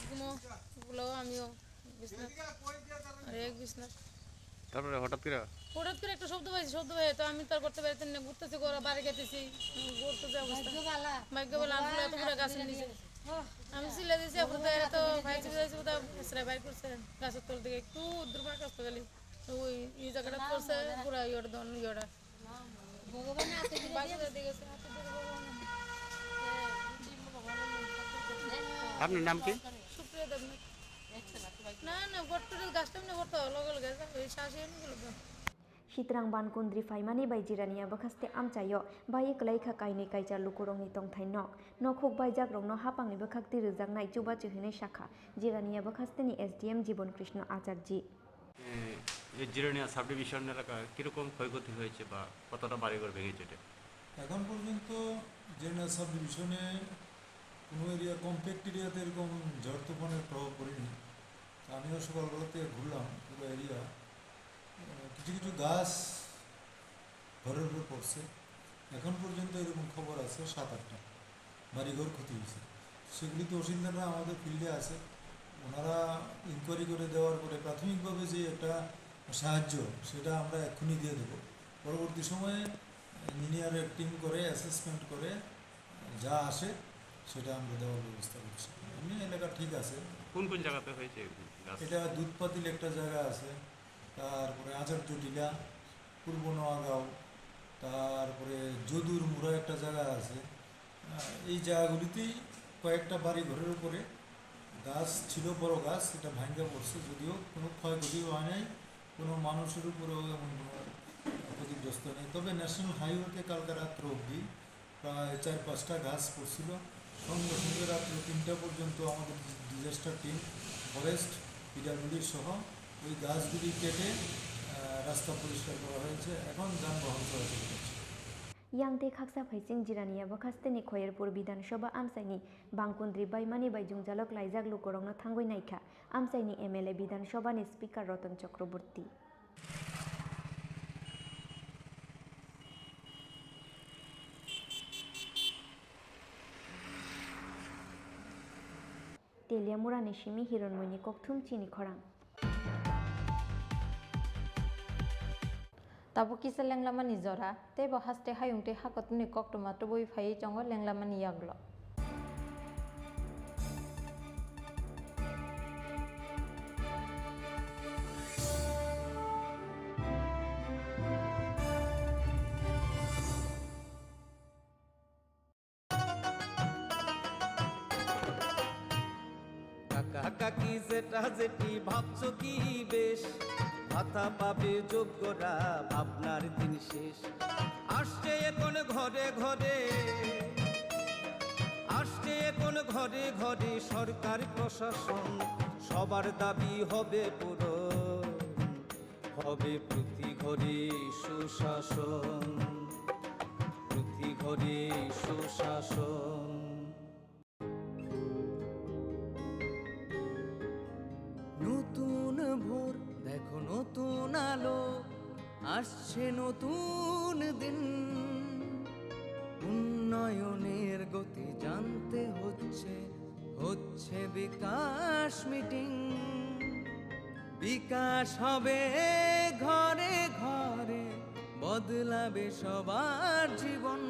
ঘুমো, ঘুমো, আমিও বিছনা। আরে এক বিছনা। তারপরে হঠাৎ করে? হঠাৎ করে একটা শব্দ পাইছি, শব্দ পাই তো আমি তো আর করতে পারতেন না, ঘুরতেছি, ঘোরা বাড়ি গেতেছি, ঘুরতে যে অবস্থা। ভাগ্য ভালো। ভাগ্য ভালো, আমি এত বড় গাছের নিচে। আমি চিল্লা দিছি, এখন তো এরা তো ফায়ার সার্ভিস আইছে, কোথাও এসরা বাইর করছে, গাছের তল থেকে একটু দূর মার কাছ থেকে গেলি। ওই, এই জায়গাটা পড়ছে, পুরা ইয়ের দন, ইয়েটা। ভগবান হাতে ধরে বাচ্চাদের দিয়ে দিয়েছে। হাতে ধরে ভগবান। আপনার নাম কি? সুপ্রিয়া দেবনাথ। না, না, গর্তটা গাছটা এমনি গর্ত, লগে লগে, ওই শ্বাস এমনি গেল। Chitrang Bangkundri phaimani bai Jirania bwkhaste amchaio bai kwlaikha kainwi kaisa lukurokni tongthai nok. Nokhuk baijakrokno hapangni bwkhak twi rwjaknai chubachu hinwi sakha Jirania bwkhasteni S D M Jibon Krishna Acharji. এ, এই জিরানিয়া সাবডিভিশন এলাকা কিরকম ক্ষয়ক্ষতি হয়েছে বা কতটা বাড়িঘর ভেঙেছে এটা? এখন পর্যন্ত জিরানিয়া সাবডিভিশনে কোনো এরিয়া, কম্প্যাক্ট এরিয়াতে এরকম ঝড় তুফানের প্রভাব পড়েনি। তো আমিও সকালবেলা থেকে ঘুরলাম পুরো এরিয়া। আহ, কিছু কিছু গাছ ঘরের উপর পড়ছে। এখন পর্যন্ত এরকম খবর আছে সাত আটটা বাড়িঘর ক্ষতি হয়েছে। সেগুলি তহসিলদাররা আমাদের ফিল্ডে আছে, ওনারা ইনকোয়ারি করে দেওয়ার পরে প্রাথমিকভাবে যে একটা সাহায্য, সেটা আমরা এক্ষুনি দিয়ে দেবো। পরবর্তী সময়ে ইঞ্জিনিয়ারের টিম করে, অ্যাসেসমেন্ট করে যা আসে, সেটা আমরা দেওয়ার ব্যবস্থা করছি। এমনি এলাকা ঠিক আছে। কোন কোন জায়গাতে হয়েছে গাছ? এটা দুধপাতিল একটা জায়গা আছে, তারপরে আচার্য টিলা, পূর্ব নোয়াগাঁও, তারপরে যদুর মুড়া একটা জায়গা আছে। আহ, এই জায়গাগুলিতেই কয়েকটা বাড়ি ঘরের উপরে গাছ ছিল, বড় গাছ, সেটা ভাঙ্গা পড়ছে, যদিও কোনো ক্ষয়ক্ষতি হয় নাই, কোনো মানুষের উপরেও এমন কোনো ক্ষতিগ্রস্ত নেই। তবে ন্যাশনাল হাইওয়েতে কালকে রাত্র অবধি প্রায় চার পাঁচটা গাছ পড়ছিল। সঙ্গে সঙ্গে রাত্র তিনটা পর্যন্ত আমাদের ডিজাস্টার টিম, ফরেস্ট, পিডাব্লিউডি সহ ওই গাছগুলি কেটে, আহ, রাস্তা পরিষ্কার করা হয়েছে। এখন যানবাহন চলাচল করছে। Yang tei khaksa phaising Jirania bwkhasteni Khoyerpur Bidhan Sabha amchaini Bangkundri baimani bai jungjalok laijak lukurokno thangwi naikha amchaini M L A Bidhan Sabhani Speaker Roton Chakraborty. Teliamurani simi Hironmoini kokthum chini khorang. Tabuk kisa lenglamani jora, tei bo haste hayung tei hakotuni koktwma tubui phaiwi tongo lenglamani yaglo. কাকা কাকি জেঠা জেঠি ভাবছো কি বেশ, ভাতা পাবে যোগ্যরা ভাবনার দিন শেষ। আসছে এখন ঘরে ঘরে, আসছে এখন ঘরে ঘরে সরকার প্রশাসন, সবার দাবি হবে পূরণ, হবে প্রতি ঘরে সুশাসন, প্রতি ঘরে সুশাসন। নতুন ভোর, দেখো নতুন আলো, আসছে নতুন দিন। উন্নয়নের গতি জানতে হচ্ছে, হচ্ছে বিকাশ মিটিং। বিকাশ হবে ঘরে ঘরে, বদলাবে সবার জীবন।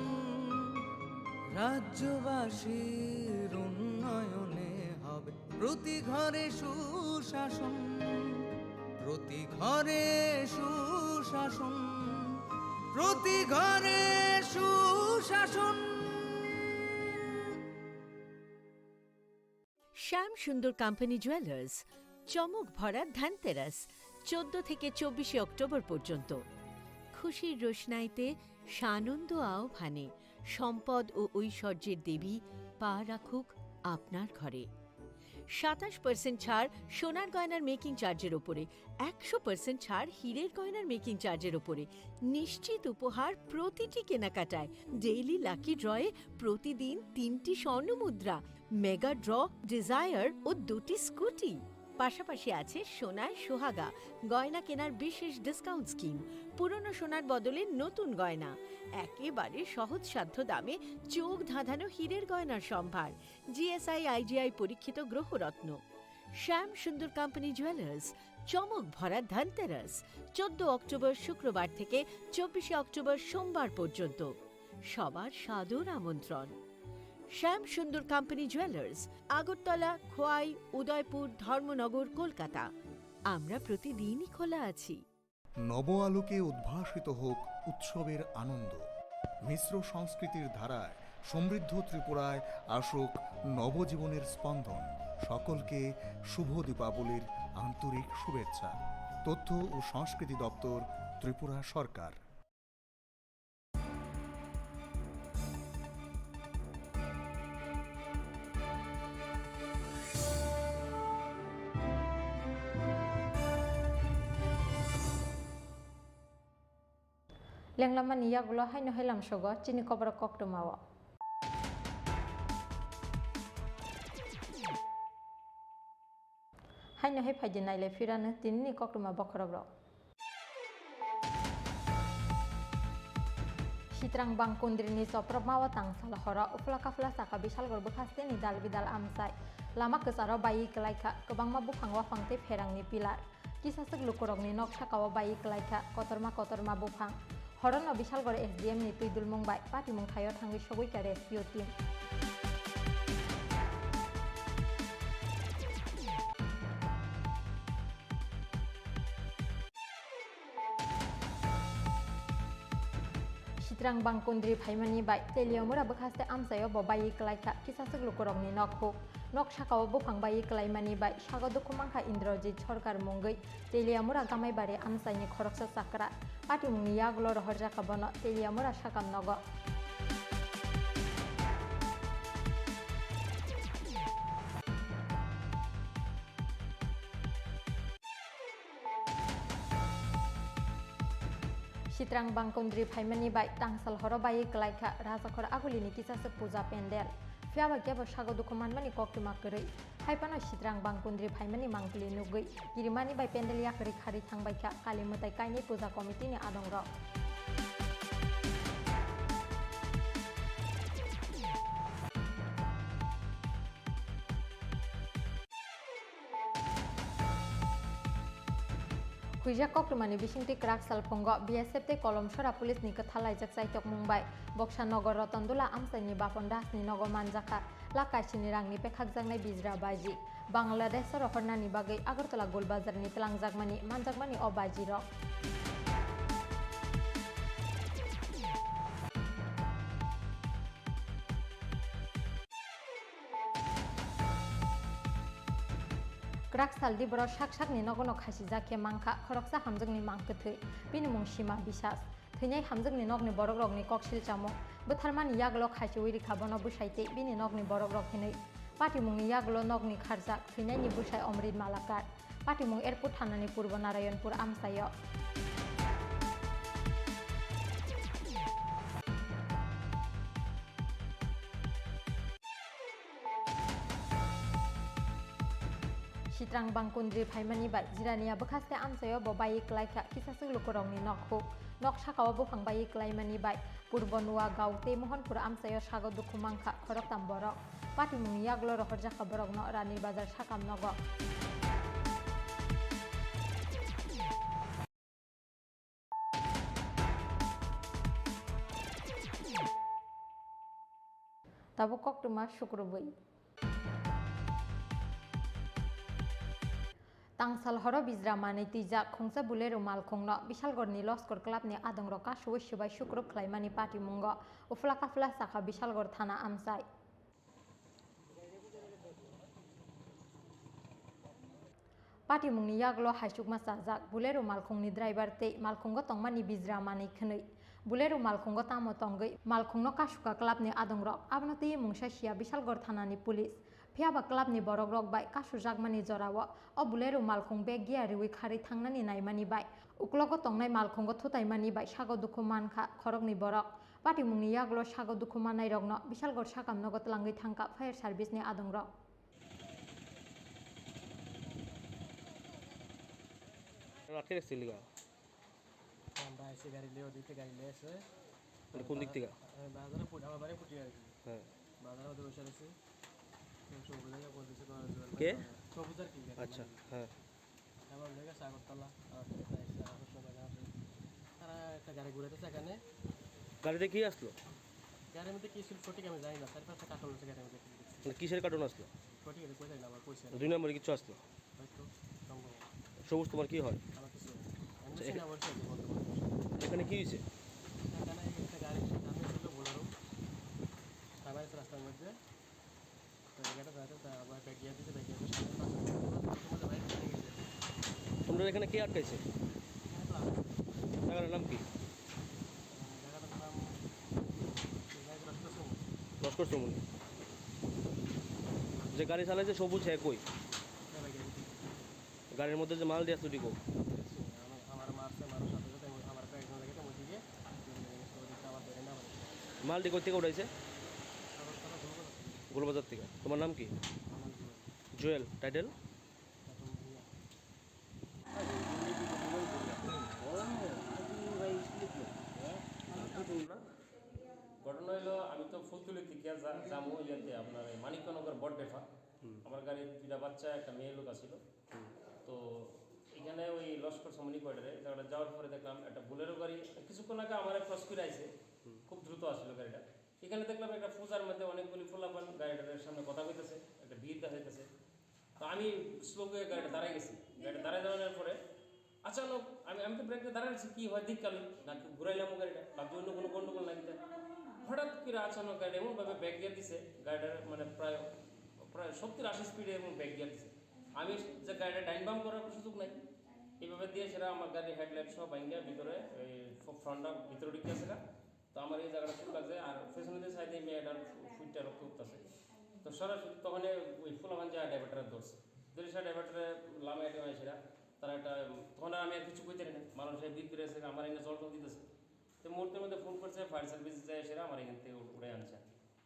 রাজ্যবাসীর উন্নয়নে হবে প্রতি ঘরে সুশাসন, প্রতি ঘরে সুশাসন, প্রতি ঘরে সুশাসন। শ্যাম সুন্দর কোম্পানি জুয়েলার্স, চমক ভরা ধনতেরাস, চোদ্দ থেকে চব্বিশে অক্টোবর পর্যন্ত। খুশির রোশনাইতে সানন্দ আহ্বানে সম্পদ ও ঐশ্বর্যের দেবী পা রাখুক আপনার ঘরে। সাতাশ পার্সেন্ট ছাড় সোনার গয়নার মেকিং চার্জের ওপরে, একশো পার্সেন্ট ছাড় হীরের গয়নার মেকিং চার্জের ওপরে। নিশ্চিত উপহার প্রতিটি কেনাকাটায়। ডেইলি লাকি ড্রয়ে প্রতিদিন তিনটি স্বর্ণ মুদ্রা, মেগা ড্র, ডিজায়ার ও দুটি স্কুটি। পাশাপাশি আছে সোনায় সোহাগা, গয়না কেনার বিশেষ ডিসকাউন্ট স্কিম। পুরনো সোনার বদলে নতুন গয়না, একেবারে সহজসাধ্য দামে চোখ ধাঁধানো হীরের গয়নার সম্ভার। জিএসআই আইজিআই পরীক্ষিত গ্রহরত্ন। শ্যাম সুন্দর কোম্পানি জুয়েলার্স, চমক ভরা ধনতেরাস, চোদ্দ অক্টোবর শুক্রবার থেকে চব্বিশে অক্টোবর সোমবার পর্যন্ত। সবার সাদর আমন্ত্রণ। শ্যাম সুন্দর কোম্পানি জুয়েলার্স, আগরতলা, খোয়াই, উদয়পুর, ধর্মনগর, কলকাতা। আমরা প্রতিদিনই খোলা আছি। নব আলোকে উদ্ভাসিত হোক উৎসবের আনন্দ। মিশ্র সংস্কৃতির ধারায় সমৃদ্ধ ত্রিপুরায় আসুক নবজীবনের স্পন্দন। সকলকে শুভ দীপাবলির আন্তরিক শুভেচ্ছা। তথ্য ও সংস্কৃতি দপ্তর, ত্রিপুরা সরকার। Lenglamani yagulo haino hai lamsogo chini koborok koktwmao. Haino hai phaidi nailai phirano tinini koktwma bokhorokrok. Sitrang Bangkundrini chopropmao tangsal horo uphla kaphla saka Bisalgor bwkhasteni dal bidal amchai. Lama kwcharo baiwi kwlaikha, kwbangma buphang waphang tei pherangni pillar. Kisaswk lukurokni nok sakao baiwi kwlaikha kotorma kotorma buphang. Horono Bisalgor S D M ni twi dulmung bai patimung thaio thangwi sogwi ka rescue team. Sitrang Bangkundri phaimani bai Teliamura bwkhaste amchaio bo baiwi kwlaikha kisaswk lukurokni nok huk. Nok sakao buphang baiwi kwlaimani bai sago dukhu mankha Indrajit Sarkar mungwi Teliamura Gamaibari amchaini khoroksa chakra. Patimungni yagulo rohorjakha bono Teliamura sakam nogo. Sitrang Bangkundri phaimani bai tangsal horo baiwi kwlaikha Rajakhor Agulini kisaswk puja pendel. Phiyaba kebo sago dukhu manmani koktwma kwrwi. Haiphano Sitrang Bangkundri phaimani mangpili nugwi kirimani bai pendel yakarwi kharwi thangbaikha Kali mwtai kainwi puja committee ni adongrok. Huijak koktwmani bisingtwi kwrak salphungo B S F tei Kolomsora police ni kwthalaijak chaitokmung bai Boksa Nogor Rotondula amchaini Bapon Das ni nogo manjakha lakh kaisini rangni pekhakjaknai bijra baji. Bangladesh o rohornani bagwi Agartala Golbazar ni twlangjakmani manjakmani o baji rok. Kwrak sal di borok sak sakni nogo no khasijak khe mankha khoroksa hamjakni mang kwthwi, bini mung Sima Biswas. Thwinai hamjakni nokni borokrokni kok silchamo bwtharmani yagulo khasiui rikha bono bwsai tei bini nokni borokrok hinwi. Patimungni yagulo nokni kharjak thwinaini bwsai Omrit Malakar. Patimung Airport thanani purbo Narayanpur amchaio. Sitrang bangkundri phaimani bai Jirania bwkhaste amchaio bo baiwi klaikha kisaswk lukurokni nok huk. Nok sakao buphang baiwi klaimani bai Purbo Nuagaon tei Mohonpur amchaio sago dukhu mankha khoroktham borok. Patimungni yagulo rohorjakha borokno Rani Bazar sakam nogo. Tabuk koktwma sukrubwi. Tangsal horo bijra manwi twijak khungsa Bolero malkhungno Bishalgarhni Loskor Clubni adongrok kasuwi swbai sukrub khlaimani patimungo uphla kaphla sakha Bishalgarh thana amchai. Patimungni yagulo haichukma chajak Bolero malkhungni driver tei malkhungo tongmani bijra manwi khwnwi. Bolero malkhungo tamo tongwi malkhungno kasuka clubni adongrok, abono twiwi mungsa siya Bishalgarh thanani police. Phiyaba clubni borokrok bai kasujakmani jorao o Bolero malkhung bag gear riwi kharwi thangnani naimani bai uklogo tongnai malkhungo thutaimani bai sago dukhu mankha khoroknwi borok. Patimungni yagulo sago dukhu mannairokno Bishalgarh sakam nogo twlangwi thangkha fire service ni adongrok. রাখে রাখছি লিগা। আমরা এসে গাড়ি লিয়ে ওদিকে গাড়ি লিয়ে এসে এটা কোন দিক থেকে? আমি বাজারে ফুট-, আমার বাড়ি ফুটি আর কি। হ্যাঁ। বাজারে ওদের বসে রয়েছে। কেউ সবুজ আর কি, কল দিছে, কল দিছে, কে? সবুজ আর কি, আচ্ছা, হ্যাঁ। আমার লেগে আছে আগরতলা, আমার লেগে আছে আগরতলা, আমার সবাই আছে। তারা একটা গাড়ি ঘুরাইতেছে এখানে। গাড়িতে কি আসলো? গাড়ির মধ্যে কি ছিল সঠিক আমি জানি না, চার পাঁচটা কার্টুন আছে গাড়ির মধ্যে। মানে কিসের কার্টুন আসলো? সঠিক এটা কই জানি না, আমার কইছে না। দুই নম্বরে কিছু আসলো? হয়তো, সম্ভব। সবুজ তোমার কি হয়? আমার কিছু হয় না। আমি আচ্ছা, চিনি না, এখা-, বলছি আর কি, বলতে পারবো না। এখানে কি হয়েছে? এখানে একটা গাড়ি সামনে ছিল, বোলেরো। থামাইছে রাস্তার মধ্যে। তো এই গাড়িটা যাইতে তা আবার ব্যাক গিয়ার দিতে, ব্যাক গিয়ার দিয়ে সামনে পাঁচ মিনিট পর তোমাদের বাইক চলে গেছে। তোমরা এখানে কে আটকাইছে? এখানে তো আছে। জায়গাটার নাম কি? জায়গাটার নাম লস্কর সুমন। লস্কর সুমন। যে গাড়ি চালাইছে সবুজ, হ্যাঁ, কই? হ্যাঁ, ভাই, গাড়ি। গাড়ির মধ্যে যে মাল দিয়ে আসলো, ডিগো। আমার, আমার মারছে, মারার সাথে সাথে আমি, আমার কয়েকজন লাগে তো ওইদিকে, আমার ধরে না পারে। মাল ডিগো থেকে উঠাইছে? আগরতলা গোলবাজার থেকে। গোলবাজার থেকে। তোমার নাম কি? আমার জুয়েল। জুয়েল, টাইটেল? এখন ভূঁইয়া। ঘটনা হইলো, আমি তো ফুলতলি থেকে যা-, যাবো ইয়াতে, আপনার এই মানিকনগর বড়ডেফা। হুম। আমার গাড়ির দুইটা বাচ্চা, একটা মেয়ে লোক আছিল। হুম। তো এখানে ওই লস্কর সমনি কোয়ার্টারে জায়গাটা যাওয়ার পরে দেখলাম একটা বোলেরো গাড়ি কিছুক্ষণ আগে আমার ক্রস করে আইছে, হুম। খুব দ্রুত আসছিল গাড়িটা। এখানে দেখলাম একটা পূজার মধ্যে অনেকগুলি ফুলাপান গাড়িটার সামনে কথা কইতেছে, একটা ভিড় দেখা যাইতেছে। তো আমি স্লো করে গাড়িটা দাঁড়ায় গেছি। গাড়িটা দাঁড়ায় দাঁড়ানোর পরে আচানক আমি, আমি তো ব্রেকটা দাঁড়ায় আছি, কি হয় দিক কালো, নাকি ঘুরাইলাম গাড়িটা, ভাবছি অন্য কোনো গন্ডগোল নাকি। তা হঠাৎ করে আচানক গাড়িটা এমনভাবে ব্যাক গিয়ার দিছে, গাড়িটার মানে প্রায়, প্রায় সত্তর আশি স্পিডে এমন ব্যাক গিয়ার দিছে। আমি যে গাড়িটা ডাইন বাম করার সুযোগ নাই, এইভাবে দিয়ে সেটা আমার গাড়ির হেডলাইট সহ ভাঙ্গা ভিতরে, এই ফ-, ফ্রন্টটা ভিতরে ঢুকে আছে গা। তো আমার এই জায়গাটা খুব লাগছে, আর পেছনে দিয়ে সাইডে মেয়েটার ফু-, ফুটটা রক্ত উঠতেছে। তো সরাসরি তখন ওই ফুলাবান যায় ড্রাইভারটা ধরছে, ধরে সে ড্রাইভারটা লামে এটা সেটা তারা একটা, তখন আর আমি আর কিছু কইতে পারি না, মানুষ এই ভিড় করে আছে, আমার এখানে জল টল দিতেছে। তো মুহূর্তের মধ্যে ফোন করছে, ফায়ার সার্ভিস যায়, সেটা আমার এখান থেকে উঠে আনছে।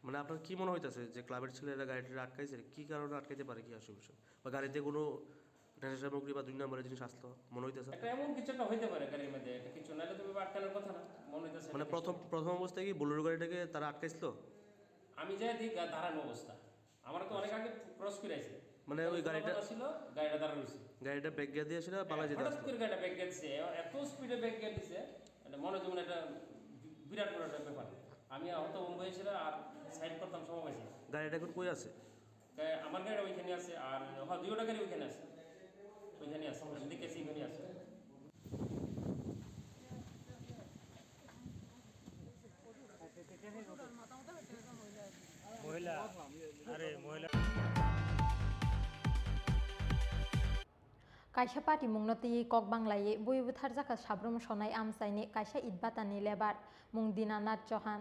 মানে আপনার কি মনে হইতাছে যে ক্লাবের ছেলেরা গাড়িটা আটকাইছে, কি কারণে আটকাইতে পারে, কি আসে বিষয়, বা গাড়িতে কোনো নেশা সামগ্রী বা দুই নম্বরের জিনিস আসলো মনে হইতাছে? একটা এমন কিছু একটা হইতে পারে গাড়ির মধ্যে, একটা কিছু নাহলে তো আটকানোর কথা না, মনে হইতাছে মানে একটা প্রথম, কিছু। প্রথম অবস্থায় কি বোলেরো গাড়িটাকে তারা আটকাইছিল? আমি যাই দেখি গা-, দাঁড়ানো অবস্থা, আমরা তো অনেক আগে ক্রস করে আইছি। মানে ওই তখন গাড়িটা ছিল, গাড়িটা দাঁড়ানো রয়েছে। গাড়িটা ব্যাক গিয়ার দিয়ে আসলে পালাই যেতে হঠাৎ আসলো। করে গাড়িটা ব্যাক গিয়ার দিছে, এ-, এত স্পিডে ব্যাক গিয়ার দিছে, এটা মনে হয় যেমন একটা বি-, বিরাট বড় একটা ব্যাপার। আমি হয়তো মুম্বাই ছিল আর সাইড করতাম সময় পাইছি। গাড়িটা এখন কই আছে? এ, আমার গাড়ি ওইখানে আছে, আর হ্যাঁ, দুইটা গাড়ি ওইখানে আছে, ওইখানে আছে, আমি দেখেছি ওইখানে আছে। মহিলা, আরে মহিলা। Kaisa patimungno twiwi kok banglawi bui butharjakha Sabrum Sonai amchaini kaisa itbatani lebar, mung Dinanath Chauhan.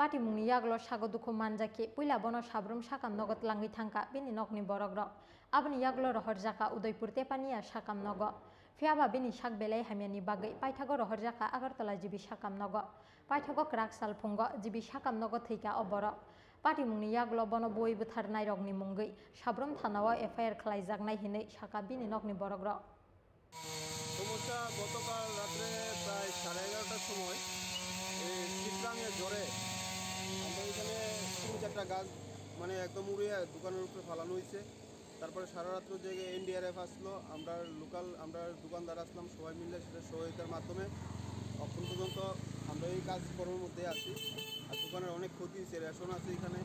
Patimungni yagulo sago dukhu manjakhe puila bono sabrum sakam nogo tlangwi thangkha bini nokni borokrok. Aboni yagulo rohorjakha Udaipur Tepania sakam nogo. Phiyaba bini sak belai hamyani bagwi paithago rohorjakha Agartala G B sakam nogo. Paithago kwrak sal phungo G B sakam nogo thwikha o borok. Patimungni yagulo bono buwi bwtharnairokni mungwi sabrum thanao F I R khlaijaknai hinwi sakha bini nokni borokrok. সমস্যা গতকাল রাত্রে প্রায় সাড়ে এগারোটার সময় এই চিত্রাঙে ঝড়ে আমরা এখানে তিন চারটা গাছ মানে একদম উড়িয়ে দোকানের উপরে ফালানো হয়েছে। তারপরে সারা রাত্র জেগে এনডিআরএফ আসলো, আমরা লোকাল, আমরা দোকানদার আসলাম, সবাই মিলে সেটা সহযোগিতার মাধ্যমে এখন পর্যন্ত আমরা এই কাজকর্মের মধ্যে আছি। আর দোকানের অনেক ক্ষতি হয়েছে, রেশন আছে এখানে,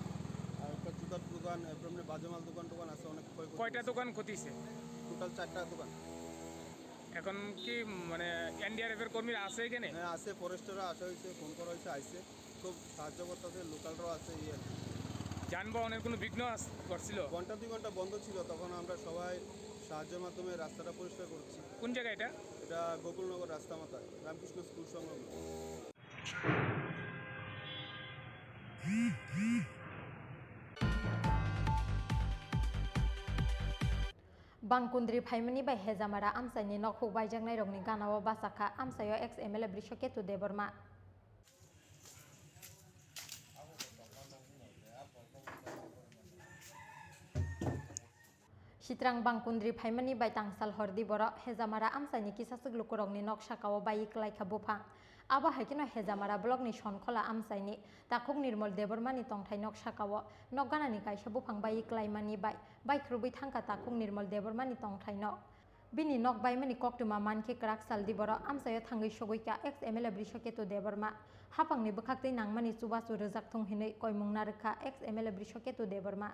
আর একটা জুতার দোকান, এরপর এমনি বাজে মাল দোকান টোকান আছে, অনেক ক্ষয়ক্ষতি কয়টা হয়েছে। দোকান ক্ষতি হয়েছে? টোটাল চারটা দোকান। এখন কি মানে এনডিআরএফ এর কর্মীরা আছে এখানে? হ্যাঁ, আছে, ফরেস্টাররা আসা হয়েছে, ফোন করা হয়েছে, আইছে, খুব সাহায্য করতেছে, লোকালরাও আছে, এই আর কি। যানবাহনের কোনো বিঘ্ন আস-, ঘটছিল? ঘন্টা দুই ঘন্টা বন্ধ ছিল, তখন আমরা সবাই সাহায্যের মাধ্যমে রাস্তাটা পরিষ্কার করছি। কোন জায়গা এটা? এটা গোকুলনগর রাস্তা মাথা, রামকৃষ্ণ স্কুল সংলগ্ন। Bangkundri phaimani bai Hejamara amchaini nok huk baijaknairokni ganao bachakha amchaio ex M L A Brishaketu Debbarma. Sitrang Bangkundri phaimani bai tangsal hordi borok Hejamara amchaini kisaswk lukurokni nok sakao baiwi kwlaikha buphang. Abo hai kheno Hejamara blockni Sonkhola amchaini takhuk Nirmol Debbarmani tongthai nok sakao nok ganani kaisa buphang baiwi kwlaimani bai baikhwrwngwi thangkha takhuk Nirmol Debbarmani tongthai nok. Bini nok baimani koktwma mankhe kwrak saldi borok amchaio thangwi sogwikha ex M L A Brishaketu Debbarma. Hapangni bwkhaktwi nangmani chubachu rwjak thung hinwi koimung narwkha ex M L A Brishaketu Debbarma.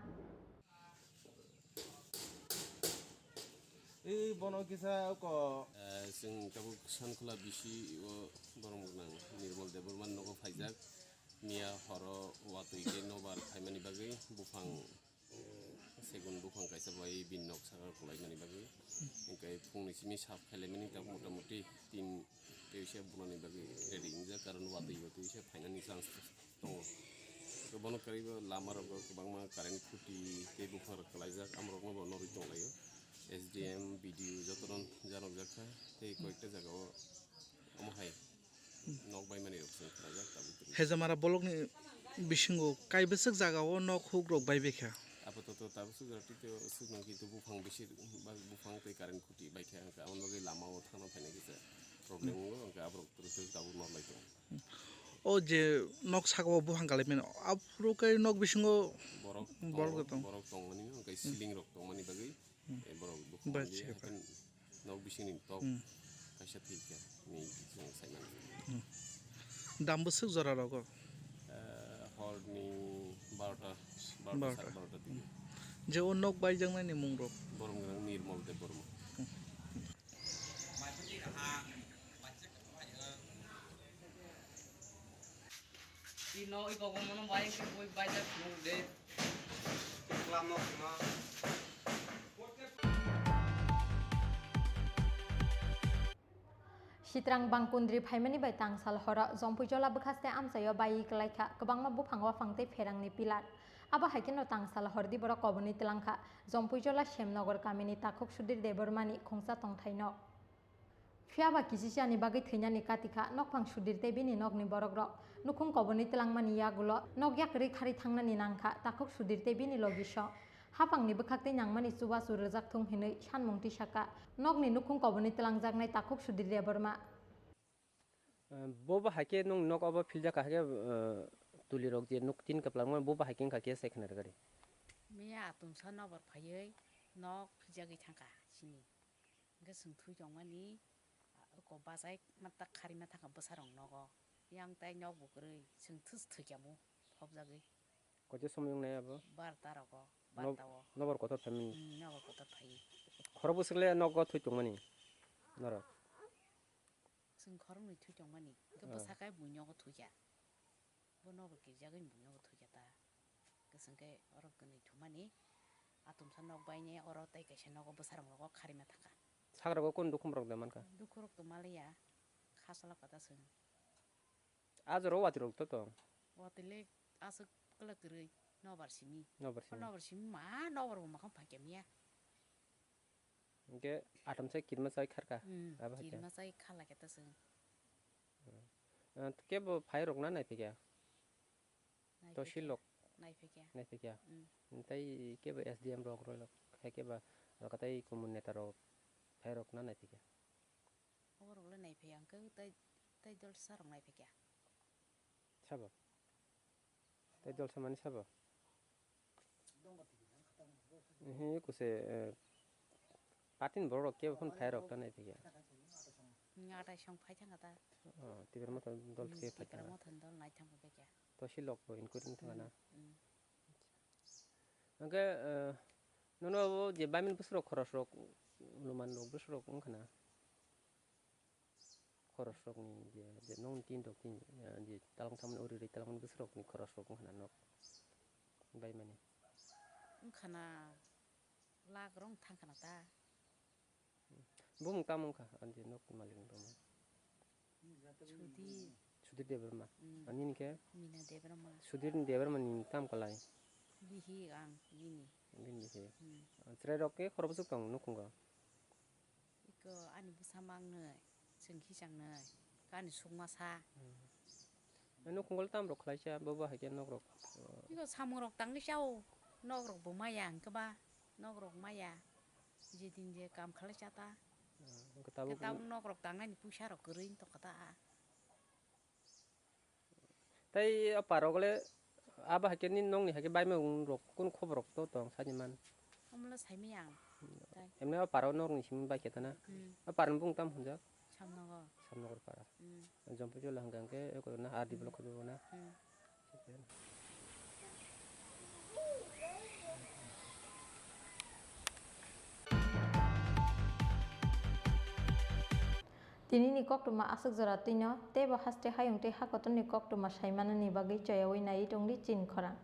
Ei bono kisa ko. Eh, chwng tabuk Sankhola bisi o borok nang Nirmal Debbarma nogo phaijak. Miya horo watwi tei nobar phaimani bagwi buphang, eh, segun buphang kaisa bai bini nok saka kwlaimani bagwi. Hwnkhe phungni simi sap khailaimani tabuk motamuti tin teisa bunani bagwi ready wngjak, karon watwi watwi se phainani chance tongo. Hwnkhe bono kwrwibo lama rogo kwbangma current khuti tei buphang rok kwlaijak, amorokno bo norwi tonglaio. S D M, B D O jotono janokjak kha tei koyekta jagao omo hai nok baimani rok chwng khlajak tabuk tini. Hejamara bolokni bisingo kaibwswk jagao nok huk rok baibaikha. Apatot tabuk swk jora tito swk nang kintu buphang bisi ba buphang tei current khuti baikha, hwnkhe aboni bagwi lamao thangna phaina kisa problem wngo, hwnkhe aborok twrwk twrwk tabuk norlai tongo. O je nok sakao buphang kalaimani, aphuru khe nok bisingo borok borok tongo, tong. Borok tongmani, hwnkhe ceiling rok tongmani bagwi, eh, borok buphang Ba, mani, chikha. Haikhe nok bisingni tok kaisa thwikha, hinwi chwng saimano. Dam bwswk jora rogo? Eh, horni barota, barota, barota. Sare barota dige. Je o nok baijaknaini mung rok? Borom gwnang Nirmal Debbarma. Ino i bogo mono bai ke boi bai jak nung de. Klam no khna. Sitrang Bangkundri phaimani bai tangsal horo Jompuijola bwkhaste amchaio baiwi kwlaikha kwbangma buphang waphang tei pherangni pillar. Abo hai kheno tangsal hordi borok kobonwi twlangkha Jompuijola Semnogor kamini takhuk Sudhir Debbarmani khungsa tongthaino. Phiyaba kisisani bagwi thwinani katikha nokphang Sudhir tei bini nokni borokrok. Nukhung kobonwi twlangmani yagulo nok yakrwi kharwi thangnani nangkha takhuk Sudhir tei bini logisong. Hapangni bwkhaktwi nangmani chubachu rwjak thung hinwi sanmung tisakha nokni nukhung kobonwi twlangjaknai takhuk Sudhir Debbarma. Bo bo hai khe nwng nok obo philjak kha, hai khe, eh, tulirok je nuk tin kwplangma, bo bo hai khe wngkha khe se khna rwgari. Miya atumsa nokbar phaiwi nok philjagwi thangkha sini. Hwnkhe chwng thui tongmani, ah, oko bachai ma tak kharima thangkha bwsarok nogo. Yang tai nok bo kwrwi, chwng thus thwikha mo, phobjagwi. Koito somoi wngnai abo? Barta rogo, Nob-, barta o. Nokbar kotor phaimani? Hmm, nokbar kotor phaiwi. Khorok bwswk le nogo thui tongmani norok? Chwng khoroknwi thui tongmani, hwnkhe Ah. bwsakhe buinogo thuikha. Bo nogo kirijagwi buinogo thuikha ta. Hwnkhe chwngkhe oro kwnwi thumani, atumsa nok baine oro tei kaisa nogo bwsarok nogo kharima thangkha. Sagrago kunu dukhumrok de mankha? Dukhurok to maliya, kha salak kata chwng. A jora o watwi rok to tong. Watele aswk kwlwk kwrwi nobar simi. Nobar simi. Nobar simi ma nobar bo makhang phaikya miya. Hingke atam sai kirma sai kharka. Hmm, abo hai khe. Kirma sai khala khe ta chwng. Hmm. Ah, kebo phai rok na nai phikya? Nai phikya. Tosil lok? Nai phikya. Nai phikya. Hmm. Tei kebo S D M rok roi lok hai kebo alkatai kumun neta rok phai rok na nai phikya? Oborok le nai phikya hwnkhe tei, tei dol sa rok nai phikya. Sabo? Tei dol samani sabo? Ehe, kuse, eh, party ni borok rok kebo phano phai rok ta nai phikya. Hmm, atai song phai thangkha ta. Oh, Tipra Motha dol Hmm, khe phai Tipra thangkha. Motha ni dol nai thangkha bekya. Tosi lok bo including thangkha na. Hmm, hmm. Hingke, eh, nono abo je baimani bwswk rok khoros rok, luman rok bwswk rok wngkha na? Khoros rokni je, je nong tin rok tin, eh, je talang thamani uri ri talang bwswk rokni khoros rok wngkha na nok baimani? Wngkha na lakh rok thangkha na ta. Bumung tamo wngkha, ani je nok malik ni bumung? Sudhir. Sudhir Debbarma. Hmm. Ani ni khe? Mina Debbarma. Sudhir ni Debbarma ni tam kalai? Bihi ang bini. Bini bihi. Hmm. Chwrai rok khe khorokbwswk tong nukhungo? Iko ani bwsa mangnwi, chwng khichang nwi, ani sukma sa. Hmm. Nukung gol tam rok khlai cha, bo bo hai khe nok rok. Iko samung rok tangwi chao, nok rok bo maya hwnkhe ba, nok rok maya, je din je kam khlai cha ta. Hmm, hwnkhe tabuk. Hwnkhe tabuk nok rok tangnai ni puisa rok kwrwi wng tong kha ta. Tei o parok le abo hai khe nini nokni hai khe baimung rok kunu khobor rok to tong sani man. Omo le saimanya ang. Tai. Emne o parok norokni simi bai khe tana. Hmm. O parni bung tam hwnjak? Samnogo. Samnogo para. Hmm. Jompuijola hwnka hwnkhe eko na R D block khe na. Hmm. Tinini koktwma aswk jora twino, teibo haste hayung tei hakotorni koktwma saimanani bagwi choyaui naiwi tongdi chini khorang.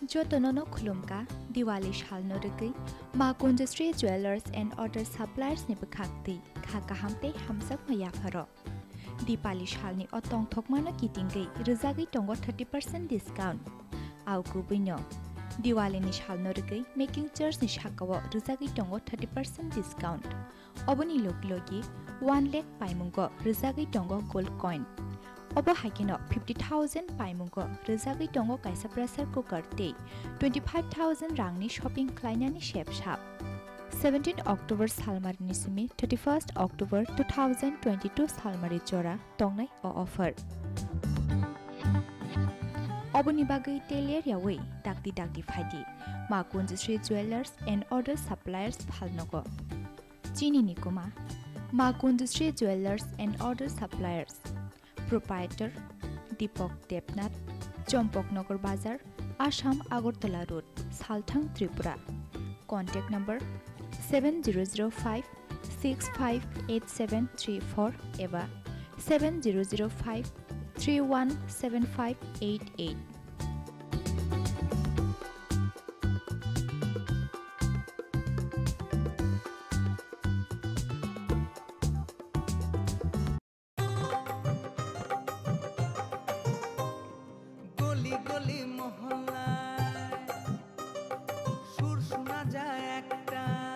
Jotono no khulumkha, Diwali salno rwgwi Ma Kunjasri Jewellers and Other Suppliers ni bwkhak twi kha kaham tei hamjakma yapharo. Dipali salni o tongthokmano kitingwi rwjagwi tongo thirty percent discount. Au kubuino, Diwalini salno rwgwi making charge ni sakao rwjagwi tongo thirty percent discount. Oboni logi logi one lakh paimungo rwjagwi tongo gold coin. Obo hai kheno fifty thousand paimungo rwjagwi tongo kaisa pressure cooker tei twenty five thousand rangni shopping khlainani sep sap. Seventeen October salmarini simi thirty first October two thousand twenty two salmari jora tongnai o offer. Oboni bagwi teler yaui dakti dakti phaidi Ma Kunjasri Jewellers and Other Suppliers phalnogo. Chini ni kuma Ma Kunjasri Jewellers and Other Suppliers. Proprietor Deepak Debnath, Chompok Nagar Bazar, Assam Agartala Road, Salthang, Tripura. Contact number seven zero zero five six five eight seven three four eba seven zero zero five three one seven five eight eight. গলি গলি মহল্লায় সুর শোনা যায় একটাই।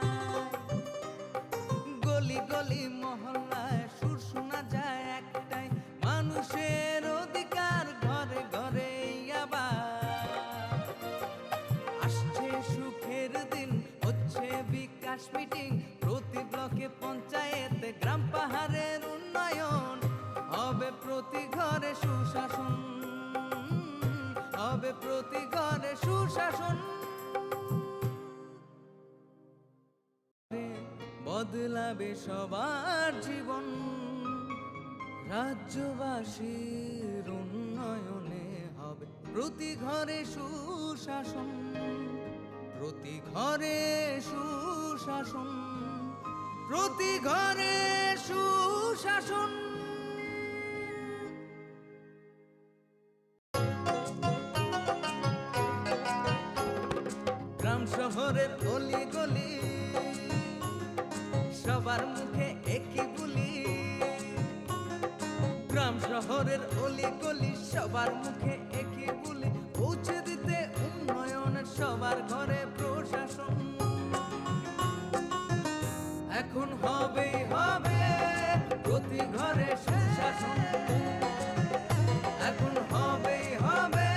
গলি গলি মহল্লায় সুর শোনা যায় একটাই। মানুষের অধিকার ঘরে ঘরে আবার। আসছে সুখের দিন, হচ্ছে বিকাশ মিটিং। প্রতি ব্লকে পঞ্চায়েতে গ্রাম পাহাড়ের উন্নয়ন। হবে প্রতি ঘরে সুশাসন, হবে প্রতি ঘরে সুশাসন। বদলাবে সবার জীবন, রাজ্যবাসীর উন্নয়নে হবে প্রতি ঘরে সুশাসন, প্রতি ঘরে সুশাসন, প্রতি ঘরে সুশাসন। গ্রাম শহরের অলি গলি, সবার মুখে একই বুলি। গ্রাম শহরের অলি গলি, সবার মুখে একই বুলি। পৌঁছে দিতে উন্নয়নের সবার ঘরে প্রশাসন। এখন হবেই হবে প্রতি ঘরে সুশাসন। এখন হবেই হবে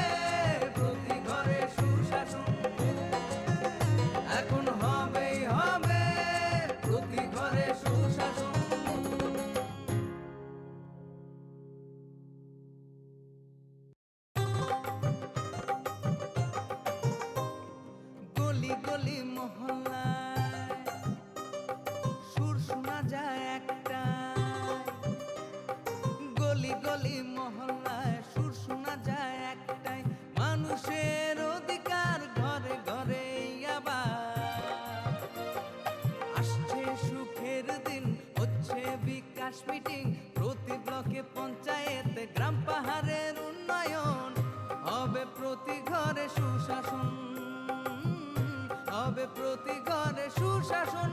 প্রতি ঘরে সুশাসন। এখন হবেই হবে প্রতি ঘরে সুশাসন। গলি গলি মহল্লায় সুর শোনা যায় একটাই। গলি গলি মহল্লায় সুর শোনা যায় একটাই। মানুষের অধিকার ঘরে ঘরে আবার। আসছে সুখের দিন, হচ্ছে বিকাশ মিটিং। প্রতি ব্লকে পঞ্চায়েতে গ্রাম পাহাড়ের উন্নয়ন। হবে প্রতি ঘরে সুশাসন, হবে প্রতি ঘরে সুশাসন।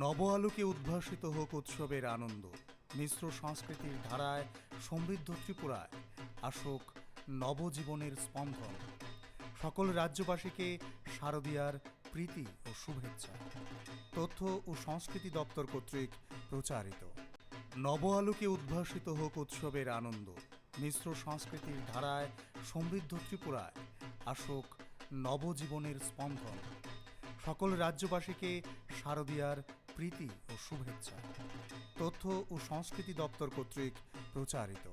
নব আলোকে উদ্ভাসিত হোক উৎসবের আনন্দ। মিশ্র সংস্কৃতির ধারায় সমৃদ্ধ ত্রিপুরায় আসুক নবজীবনের স্পন্দন। সকল রাজ্যবাসীকে শারদীয়ার প্রীতি ও শুভেচ্ছা। তথ্য ও সংস্কৃতি দপ্তর কর্তৃক প্রচারিত। নব আলোকে উদ্ভাসিত হোক উৎসবের আনন্দ। মিশ্র সংস্কৃতির ধারায় সমৃদ্ধ ত্রিপুরায় আসুক নবজীবনের স্পন্দন। সকল রাজ্যবাসীকে শারদীয়ার প্রীতি ও শুভেচ্ছা। তথ্য ও সংস্কৃতি দপ্তর কর্তৃক প্রচারিত।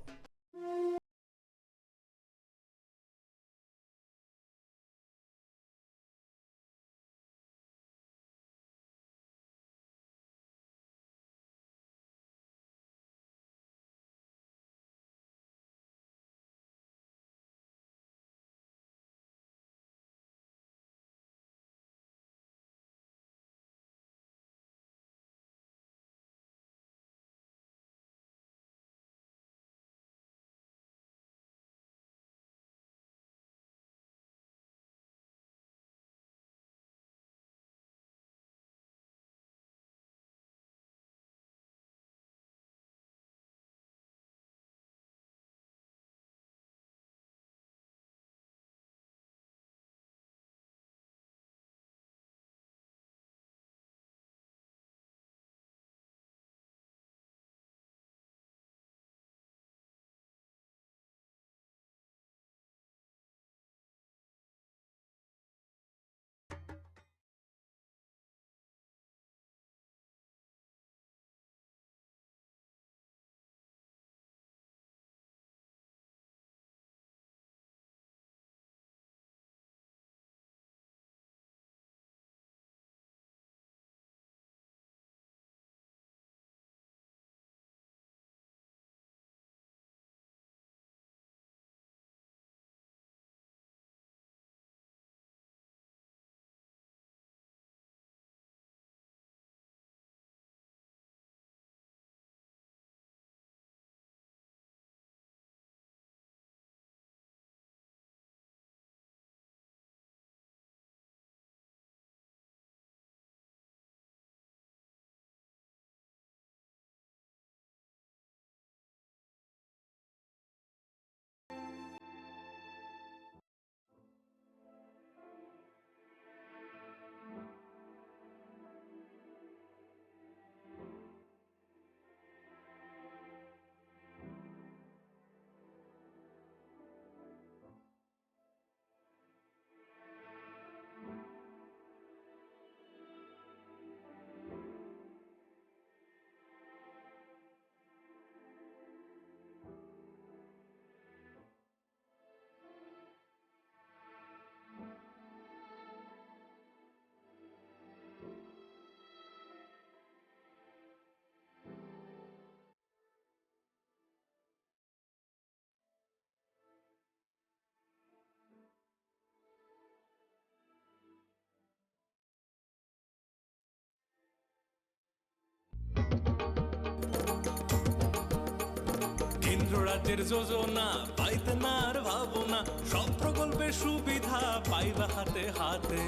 রাজ্যের যোজনা পাইতে না আর ভাবনা, সব প্রকল্পের সুবিধা পাইবা হাতে হাতে।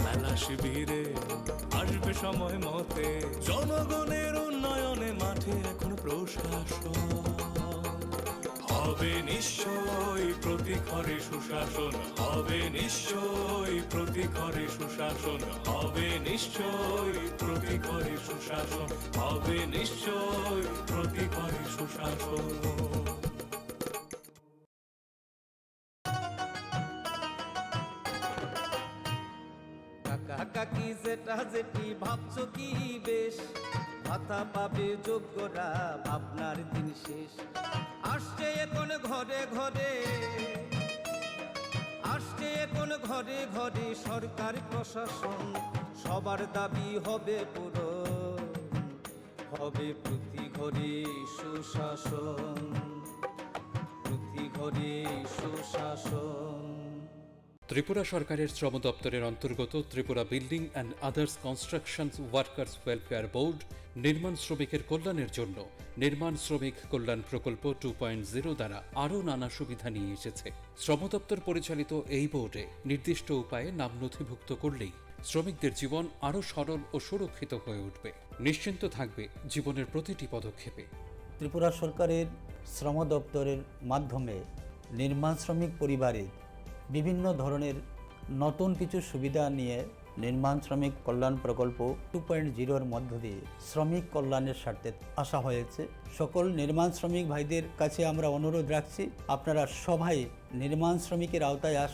মেলা শিবিরে আসবে সময় মতে, জনগণের উন্নয়নে মাঠে এখন প্রশাসন। হবে নিশ্চয়ই প্রতি ঘরে সুশাসন, হবে নিশ্চয়ই প্রতি ঘরে সুশাসন, হবে নিশ্চয়ই প্রতি ঘরে সুশাসন, হবে নিশ্চয়ই প্রতি ঘরে সুশাসন। কাকা কাকি জেঠা জেঠি ভাবছো কি বেশ, ভাতা পাবে যোগ্যরা, ভাবনার দিন শেষ। আসছে এখন ঘরে ঘরে, আসছে এখন ঘরে ঘরে সরকার প্রশাসন, সবার দাবি হবে পূরণ, হবে প্রতি ঘরে সুশাসন, প্রতি ঘরে সুশাসন। ত্রিপুরা সরকারের শ্রম দপ্তরের অন্তর্গত Tripura building and others construction workers welfare board নির্মাণ শ্রমিকের কল্যাণের জন্য নির্মাণ শ্রমিক কল্যাণ প্রকল্প টু পয়েন্ট জিরো দ্বারা আরও নানা সুবিধা নিয়ে এসেছে। শ্রম দপ্তর পরিচালিত এই বোর্ডে নির্দিষ্ট উপায়ে নাম নথিভুক্ত করলেই শ্রমিকদের জীবন আরও সরল ও সুরক্ষিত হয়ে উঠবে। নিশ্চিন্ত থাকবে জীবনের প্রতিটি পদক্ষেপে। ত্রিপুরা সরকারের শ্রম দপ্তরের মাধ্যমে নির্মাণ শ্রমিক পরিবারে বিভিন্ন ধরনের নতুন কিছু সুবিধা নিয়ে নির্মাণ শ্রমিক কল্যাণ প্রকল্প টু পয়েন্ট জিরোর মধ্য দিয়ে শ্রমিক কল্যাণের স্বার্থে আসা হয়েছে। সকল নির্মাণ শ্রমিক ভাইদের কাছে আমরা অনুরোধ রাখছি, আপনারা সবাই নির্মাণ শ্রমিকের আওতায় আসুন।